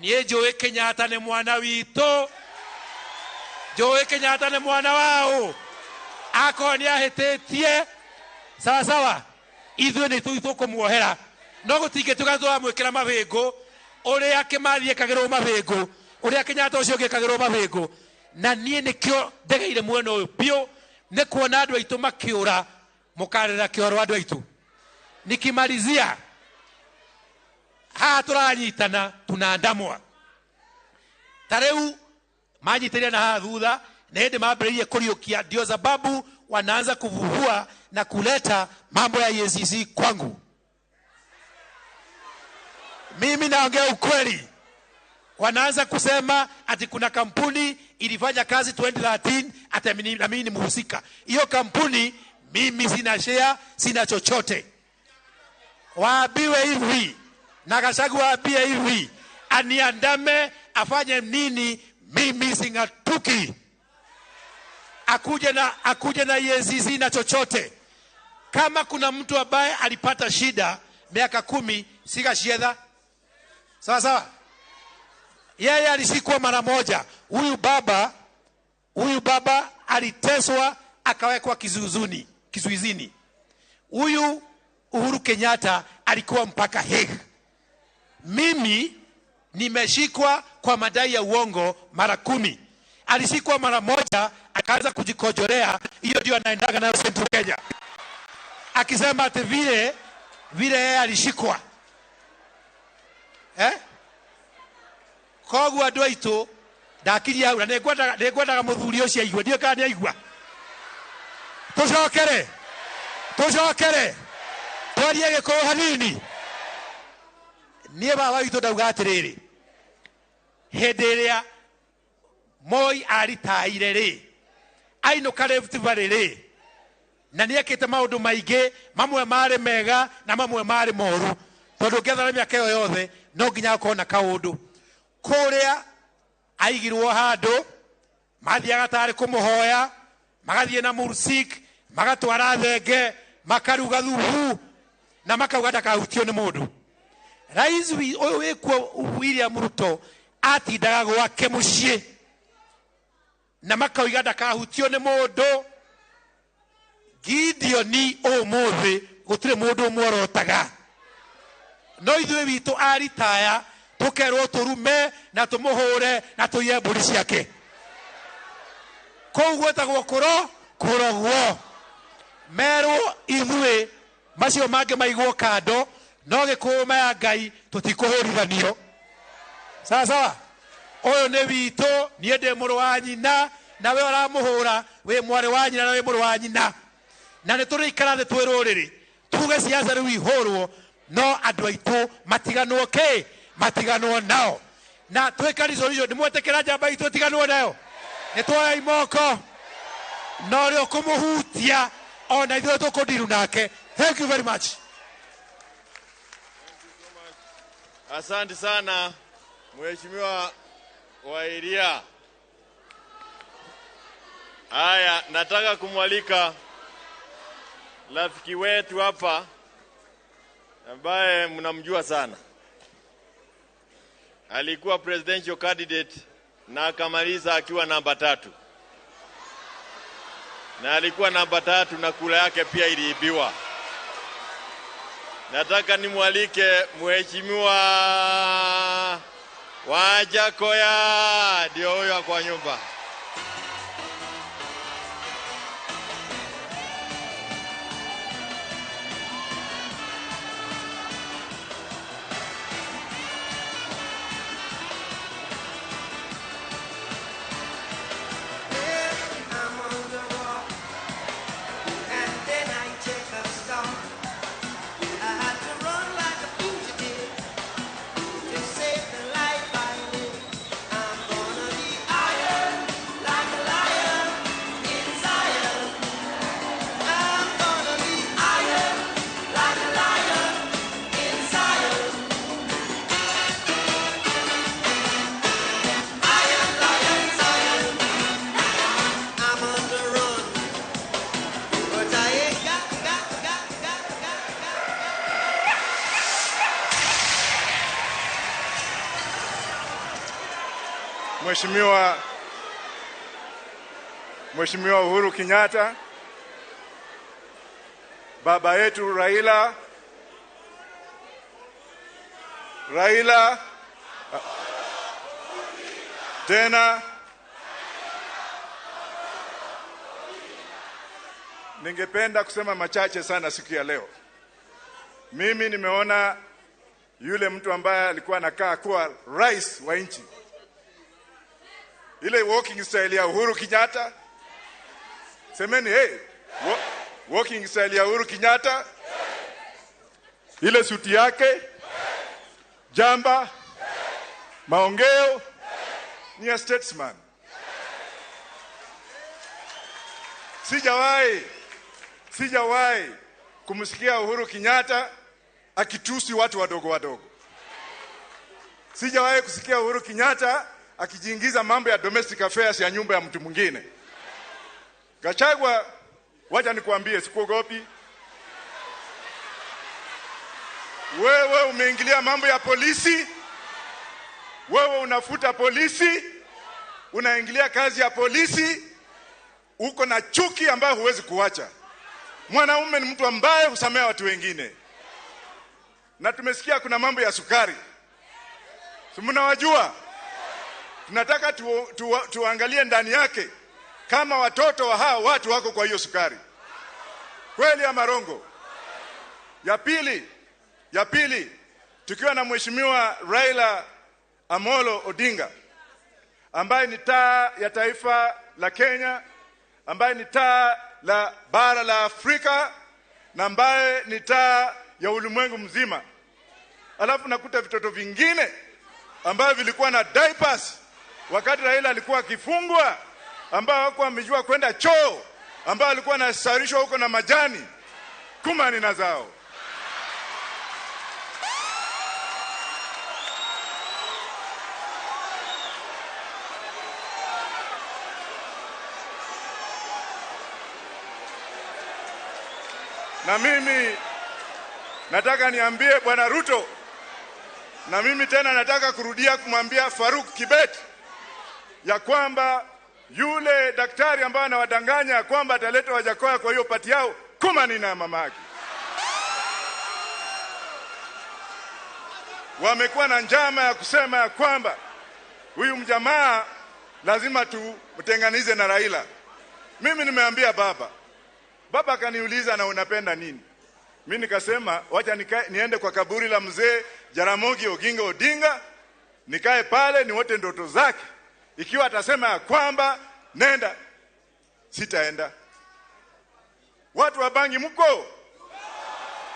niĩ njũĩ Kenyatta nĩ mwana witũ, njũĩ Kenyatta nĩ mwana waũ, akorwo nĩ ahĩtĩtie sawa sawa, ithuĩ nĩ tũkũmuohera, no gũtingĩtuĩka tũramwĩkĩra mabĩngũ ũrĩa Kĩmathi ekagĩrwo mabĩngũ, ũrĩa Kenyatta ũcio ũngĩ ekagĩrwo mabĩngũ. Na niĩ nĩkĩo ndegeire mwena ũyũ biũ, nĩ kuona andũ aitũ makĩũra, mũkarĩra kĩoro andũ aitũ. Nikimalizia haha tũranyitana tunaandamwa, ta rĩu manyitĩrĩre na haha thutha, na hĩndĩ mambĩrĩirie kũriũkia, ndio sababu wanaanza kuvuvua na kuleta mambo ya EACC kwangu. Mimi naongea ukweli. Wanaanza kusema ati kuna kampuni ilifanya kazi 2013 ati na mimi ni mhusika. Hiyo kampuni mimi sina share, sina chochote. Waambiwe hivi, na Gachagua waambie hivi, aniandame afanye nini, mimi singatuki. Akuje na EACC na chochote. Kama kuna mtu ambaye alipata shida miaka 10, si Gachagua. Sawa sawa. Yeye alishikwa mara moja. Huyu baba aliteswa akawekwa kizuizini. Huyu Uhuru Kenyatta alikuwa mpaka Hague. Mimi nimeshikwa kwa madai ya uongo mara 10. Alishikwa mara moja akaanza kujikojolea, hiyo ndio anaendaga nayo Central Kenya. Akisema ati vile yeye alishikwa. Koguo andũ aitũ ndakiria hau, na nĩngwendaga mũthuri ũcio aigue, ndiũĩ kana nĩaigua. Tũcokere twarie Gĩkũyũ hanini. Niĩ baba witũ ndauga atĩrĩrĩ, hĩndĩ ĩrĩa Moi aritaire rĩ, ainũka Rift Valley rĩ, na nĩekĩte maũndũ maingĩ, mamwe marĩ mega na mamwe marĩ moru, tondũ ũngĩethara mĩaka ĩyo yothe no nginya ũkorwo na kaũndũ. Kũrĩa aigirwo handũ, mathiaga tarĩ kũmũhoya, magathiĩ na mursik, magatwara thenge, makaruga thubu, na makauga ndakahutio nĩ mũndũ. Rais ũyũ wĩkuo William Ruto atindaga gwake mũciĩ na makauga ndakahutio nĩ mũndũ. Gideoni ũmũthĩ gũtirĩ mũndũ ũmworotaga, no ithuĩ witũ aritaya tũkerwo tũrume na tũmũhũre na tũiye mbũri ciake. Kũu gwĩtagwo kũrogwo. Merwo ithuĩ macio mangĩ maigwo kando, no Gĩkũyũ maya Ngai tũtikũhũrithanio. Sawa sawa. Ũyũ nĩ witũ, niĩ ndĩ mũrũ wa nyina, na we ũramũhũra wĩ mwarĩ wa nyina na wĩ mũrũ wa nyina. Na nĩ tũrĩikara thĩ twĩ rũrĩrĩ tuge siasa rĩu ihũrwo, no andũ aitũ matiganwo kĩ, matiganwo nao. Na twĩka resolution, nĩ mwetĩkĩra njamba itũ ĩtiganwo nayo? Nĩ tuoya imoko na ũrĩa ũkũmũhutia ona ithuĩ tũkũndiru nake. Thank you very much. Asante sana Mheshimiwa Wairia. Haya, nataka kumwalika rafiki wetu hapa ambaye mnamjua sana. Alikuwa presidential candidate na akamaliza akiwa namba 3. Na alikuwa namba 3 na kura yake pia iliibiwa. Nataka nimwalike Mheshimiwa Wajackoyah, ndio huyo kwa nyumba. Mheshimiwa Uhuru Kenyatta, baba yetu Raila, Raila tena, ningependa kusema machache sana siku ya leo. Mimi nimeona yule mtu ambaye alikuwa anakaa kuwa rais wa nchi, ile walking style ya Uhuru Kenyatta. Semeni hey, walking style ya Uhuru Kenyatta, ile suti yake, jamba, maongeo ni ya statesman. Sijawahi kumsikia Uhuru Kenyatta akitusi watu wadogo wadogo. Sijawahi kusikia Uhuru Kenyatta akijiingiza mambo ya domestic affairs ya nyumba ya mtu mwingine. Gachagua, wacha nikuambie, sikuogopi. Wewe umeingilia mambo ya polisi, wewe unafuta polisi, unaingilia kazi ya polisi, uko na chuki ambayo huwezi kuacha. Mwanaume ni mtu ambaye husamea watu wengine. Na tumesikia kuna mambo ya sukari. Si mnawajua? Tunataka tuangalie ndani yake kama watoto wa hao watu wako kwa hiyo sukari. Kweli ama rongo? Ya pili, tukiwa na Mheshimiwa Raila Amolo Odinga ambaye ni taa ya taifa la Kenya, ambaye ni taa la bara la Afrika na ambaye ni taa ya ulimwengu mzima. Alafu nakuta vitoto vingine ambavyo vilikuwa na diapers wakati Raila alikuwa akifungwa, ambao hawakuwa wamejua kwenda choo, ambao alikuwa anasarishwa huko na majani kumani na zao. Na mimi nataka niambie Bwana Ruto, na mimi tena nataka kurudia kumwambia Faruk Kibet ya kwamba yule daktari ambaye anawadanganya kwamba ataleta Wajackoyah kwa hiyo pati yao, kumani na mamake. Wamekuwa na njama ya kusema ya kwamba huyu mjamaa lazima tumtenganize na Raila. Mimi nimeambia baba. Baba akaniuliza na unapenda nini? Mimi nikasema wacha niende kwa kaburi la mzee Jaramogi Oginga Odinga Nikae pale niwote ndoto zake. Ikiwa atasema ya kwamba nenda, sitaenda. Watu wa bangi mko?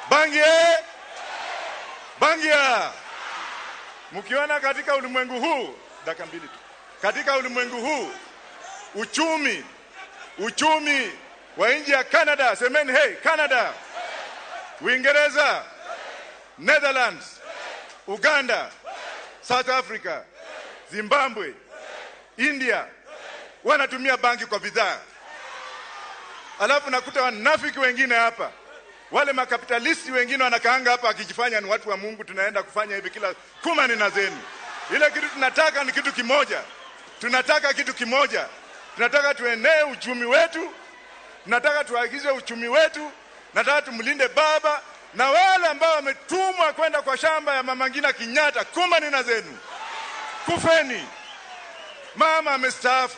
Bangi eh? Bangi ya. Mkiona katika ulimwengu huu, dakika mbili tu. Katika ulimwengu huu uchumi wa nchi ya Canada, semeni hey, Canada, Uingereza, Netherlands, Uganda, South Africa, Zimbabwe, India wanatumia bangi kwa bidhaa. Alafu nakuta wanafiki wengine hapa, wale makapitalisti wengine wanakaanga hapa akijifanya ni watu wa Mungu, tunaenda kufanya hivi kila kumani na zenu. Ile kitu tunataka ni kitu kimoja. Tunataka kitu kimoja. Tunataka tuenee uchumi wetu. Tunataka tuagize uchumi wetu. Nataka tumlinde baba na wale ambao wametumwa kwenda kwa shamba ya Mama Ngina Kenyatta, kumani na zenu. Kufeni. Mama amestaafu.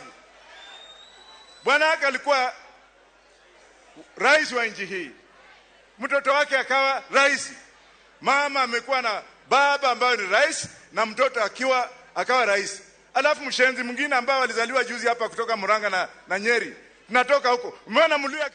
Bwana yake alikuwa rais wa nchi hii. Mtoto wake akawa rais. Mama amekuwa na baba ambaye ni rais na mtoto akawa rais. Alafu mshenzi mwingine ambaye alizaliwa juzi hapa kutoka Murang'a na Nyeri. Tunatoka huko. Umeona Mluya.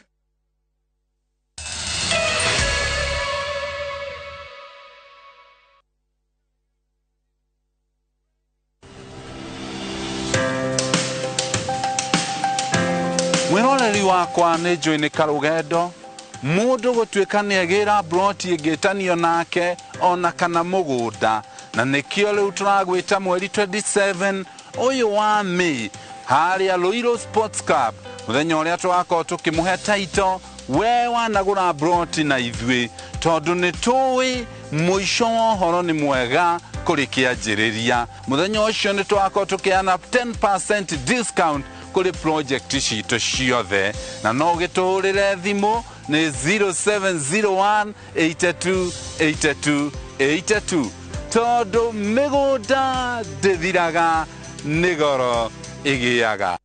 Mwiroreri wakwa nĩ njũĩ nĩ karũgendo mũndũ gũtuĩka nĩ agĩra broti ĩngĩtanio nake ona kana mũgũnda na nĩkĩo rĩu tũragwĩta mweri 27 ũyũ wa May harĩa Ruiru Sports Club mũthenya ũrĩa tũgakorwo tũkĩmũhe taito we wanagũra broti na ithuĩ tondũ nĩ tũĩ mũico wa ũhoro nĩ mwega kũrĩ kĩanjĩrĩria mũthenya ũcio nĩ tũgakorwo tũkĩheana 10% discount kũrĩ project citũ ciothe na no ũgĩtũhũrĩre thimũ nĩ 0701 82 82 82 tondũ mĩgũnda ndĩthiraga nĩ goro ĩgĩaga.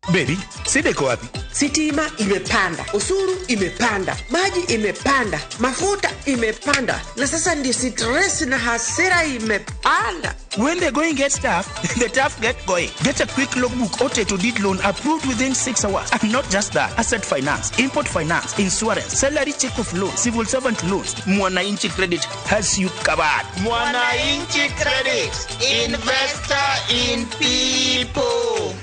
Baby, shida iko wapi? Sitima imepanda, usuru imepanda, maji imepanda, mafuta imepanda, na sasa ndio stress na hasira imepanda. When the going gets tough, the tough get going. Get a quick logbook or title deed loan approved within 6 hours. And not just that, asset finance, import finance, insurance, salary check off loan, civil servant loans. Mwananchi Credit has you covered. Mwananchi Credit, investor in people.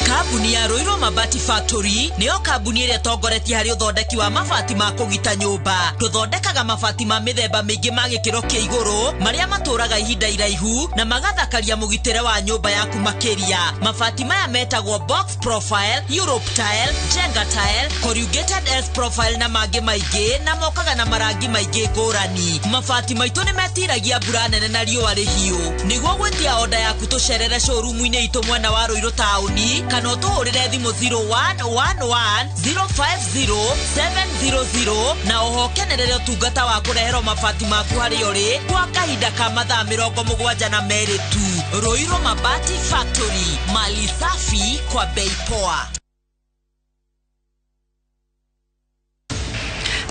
Kambuni ya Ruiru Mabati Factory niyo kambuni ĩrĩa ĩtongoretie harĩ ũthondeki wa mabati ma kũgita nyũmba. Tũthondekaga mabati ma mĩthemba mĩingĩ ma gĩkĩro kĩa igũrũ marĩa matũraga ihinda iraihu na magathakaria mũgitĩre wa nyũmba yaku makĩria. Mabati maya metagwo box profile, Europe tile, Jenga tile, corrugated S profile na mangĩ maingĩ na mokaga na marangi maingĩ ngũrani. Mabati maitũ nĩ metiragia mbura nene na riũa rĩhiũ. Nĩguo gwĩtia oda yaku tũcerere showroom-inĩ itũ mwena wa Ruiru taũni kana ũtũhũrĩre thimũ 0111 050 700 na oho kenerere ũtungata wa kũreherwo mabati maku harĩa ũrĩ kwa kahinda ka mathaa 72 tu. Ruiru Mabati Factory, mali safi kwa bei poa.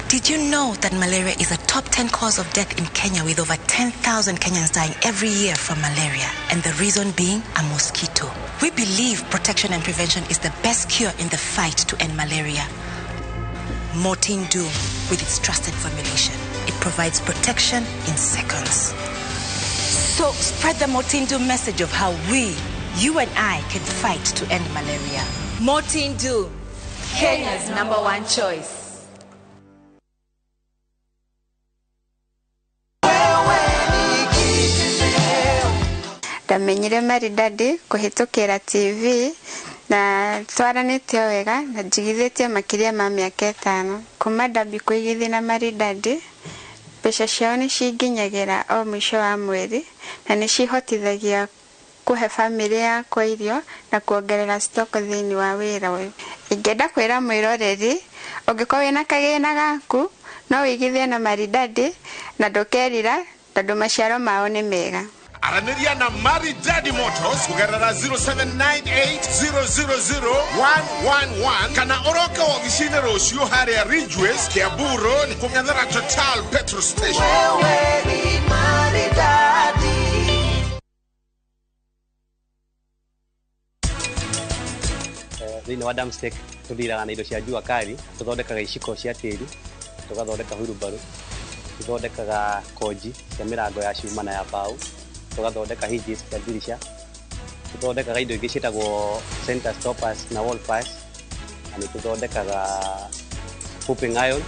Did you know that malaria is a top 10 cause of death in Kenya, with over 10,000 Kenyans dying every year from malaria, and the reason being a mosquito? We believe protection and prevention is the best cure in the fight to end malaria. Mortein Doom, with its trusted formulation, it provides protection in seconds. So spread the Mortein Doom message of how we, you and I, can fight to end malaria. Mortein Doom, Kenya's #1 choice. Ndamenyire Maridadi kũhĩtũkĩra TV na twaranĩtie wega na njigithĩtie makĩria ma mĩaka 5. Kuma ndambia kũigithia na Maridadi, mbeca ciao nĩ cinginyagĩra o mũico wa mweri na nĩ cihotithagia kũhe bamĩrĩ yakwa irio na kuongerera stock thĩinĩ wa wĩra ũyũ. Ingĩenda kwĩra mwĩroreri, ũngĩkorwo wĩna kagĩna gaku no wĩigithie na Maridadi na ndũkerira tondũ maciaro mao nĩ mega. Aranĩria na Maridadi Motors kũgerera 0798000111 kana ũroke wobici-inĩ rũciũ harĩa Ridgeways, Kiambu Road, kũng'ethera Total petrol station. Wewe ni maridadi. Thĩinĩ wa Damstech tũthiraga na indo cia jua kali, tũthondekaga iciko cia tĩri, tũgathondeka wheelbarrow, tũthondekaga konji cia mĩrango ya cuma na ya mbaũ, tũgathondeka hinges cia ndirisha, tũthondekaga indo ingĩ ciĩtagwo center stoppers na wall pass, na nĩ tũthondekaga hooping iron.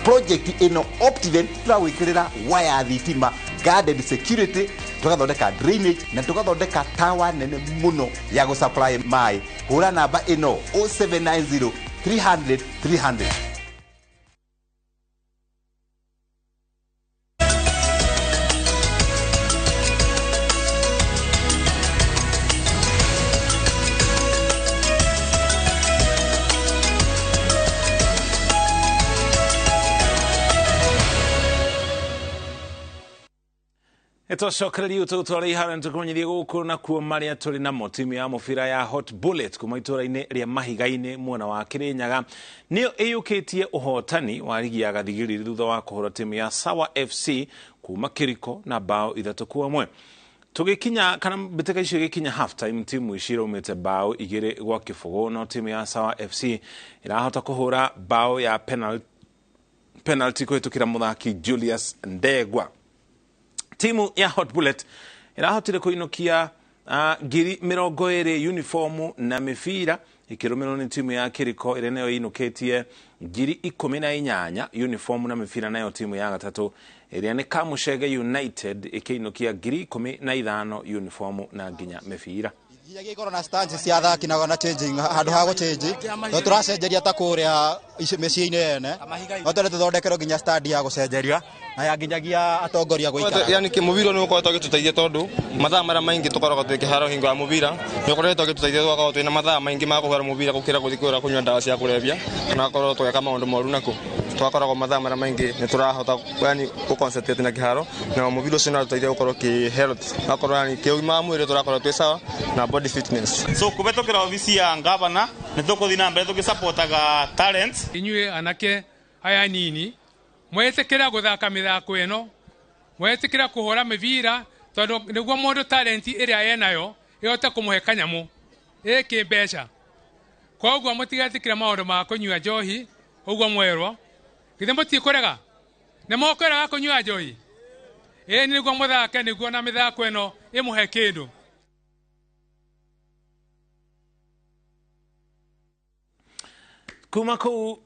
Project ĩno Optiven tũragwĩkĩrĩra waya thitima, guarded security, tũgathondeka drainage na tũgathondeka tower nene mũno ya gũsupply maĩ. Hũra namba ĩno 0790 300 300. Ĩtũcokererie ũtũtware iharo nĩtũkũmenyithie gũkũ na kuo marĩa tũrĩ namo. Timu ya mũbira ya Hot Bullet kuma itũra-inĩ rĩa Mahiga-inĩ mwena wa Kĩrĩnyaga nĩyo ĩyũkĩtie ũhotani wa rigi ya Gathigiriri thutha wa kũhũra timu ya Sawa FC kuma Kĩriko na bao 3-1. Tũgĩkinya kana mbĩtĩka icio igĩkinya half time, timu ici iraumĩte bao 2-0, no timu ya Sawa FC ĩrahota kũhũra bao ya penalty kũhĩtũkĩra mũthaki Julius Ndegwa. Timu ya Hot Bullet ĩrahotire kũinũkia 20,000 uniformu na mĩbira, ĩkĩrũmĩrĩrwo nĩ timu ya Kĩriko ĩrĩa nayo ĩinũkĩtie 18,000 uniformu na mĩbira, nayo timu ya gatatũ ĩrĩa nĩ Kamuchege United ĩkĩinũkia 15,000 uniformu na nginya mĩbira. Nginyagia ikorwo na stands cia athaki na changing handũ ha gũchange no tũracenjeria ta kũrĩa mĩciĩ-inĩ yene, no twende tũthondekerwo nginya stand ya gũcenjeria na ya nginyagia atongoria gũikara. Yani mũbira nĩ ũkoretwo ũgĩtũteithia tondũ mathaa marĩa maingĩ tũkoragwo twĩ kĩharo hingo ya mũbira nĩ ũkoretwo ũgĩtũteithia tũgakorwo twĩna mathaa maingĩ ma kũhũra mũbira gũkĩra gũthiĩ kũrĩa kũnyua ndawa cia kũrebia kana gũkorwo tũgĩka maũndũ moru nakuo. Tũgakoragwo mathaa marĩa maingĩ nĩ tũrahota yani gũ-concentrate na kĩharo na mũbira ũcio nĩ ũratũteithia gũkorwo kĩ health, gakorwo yani kĩũgima wa mwĩrĩ tũrakorwo twĩ sawa na body fitness. So kũhetũkĩra obici ya ngavana nĩ tũkũthiĩ na mbere tũgĩsupportaga talents. Inyuĩ anake aya nini mwetĩkĩra gũthaka mĩthako ĩno, mwetĩkĩra kũhũra mĩbira tondũ nĩguo mũndũ talent ĩrĩa enayo ĩhote kũmũhe kanyamũ ĩkĩ mbeca. Koguo mũtigetĩkĩre maũndũ ma kũnyua njohi ũguo mwerwo, githĩ mũtikũrega? Nĩ mũkũrega kũnyua njohi? Ĩĩ nĩguo mũthake, nĩguo na mĩthako ĩno ĩmũhe kĩndũ. Kuma kũu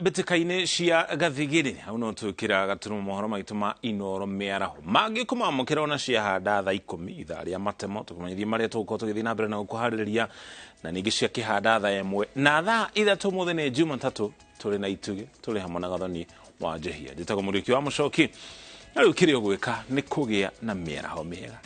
mbĩtĩka-inĩ cia Gathigiri hau no twĩkĩra gaturumo mohoro maitũ ma Inoro mĩaraho mangĩ kũmamũkĩra ona ciahanda thaa 10 ithaa rĩa matemo tũkũmenyithie marĩa tũgũkorwo tũgĩthiĩ na mbere na gũkũharĩrĩria, na ningĩ cia kĩhanda thaa 1 na thaa 3 ũmũthĩ nĩ Jumatatũ tũrĩ na itugĩ tũrĩ hamwe na Gathoni wa Njehia. Njĩtagwo Mũriũki wa Mũcoki, na rĩu kĩrĩa ũgwĩka nĩ kũgĩa na mĩaraho mĩega.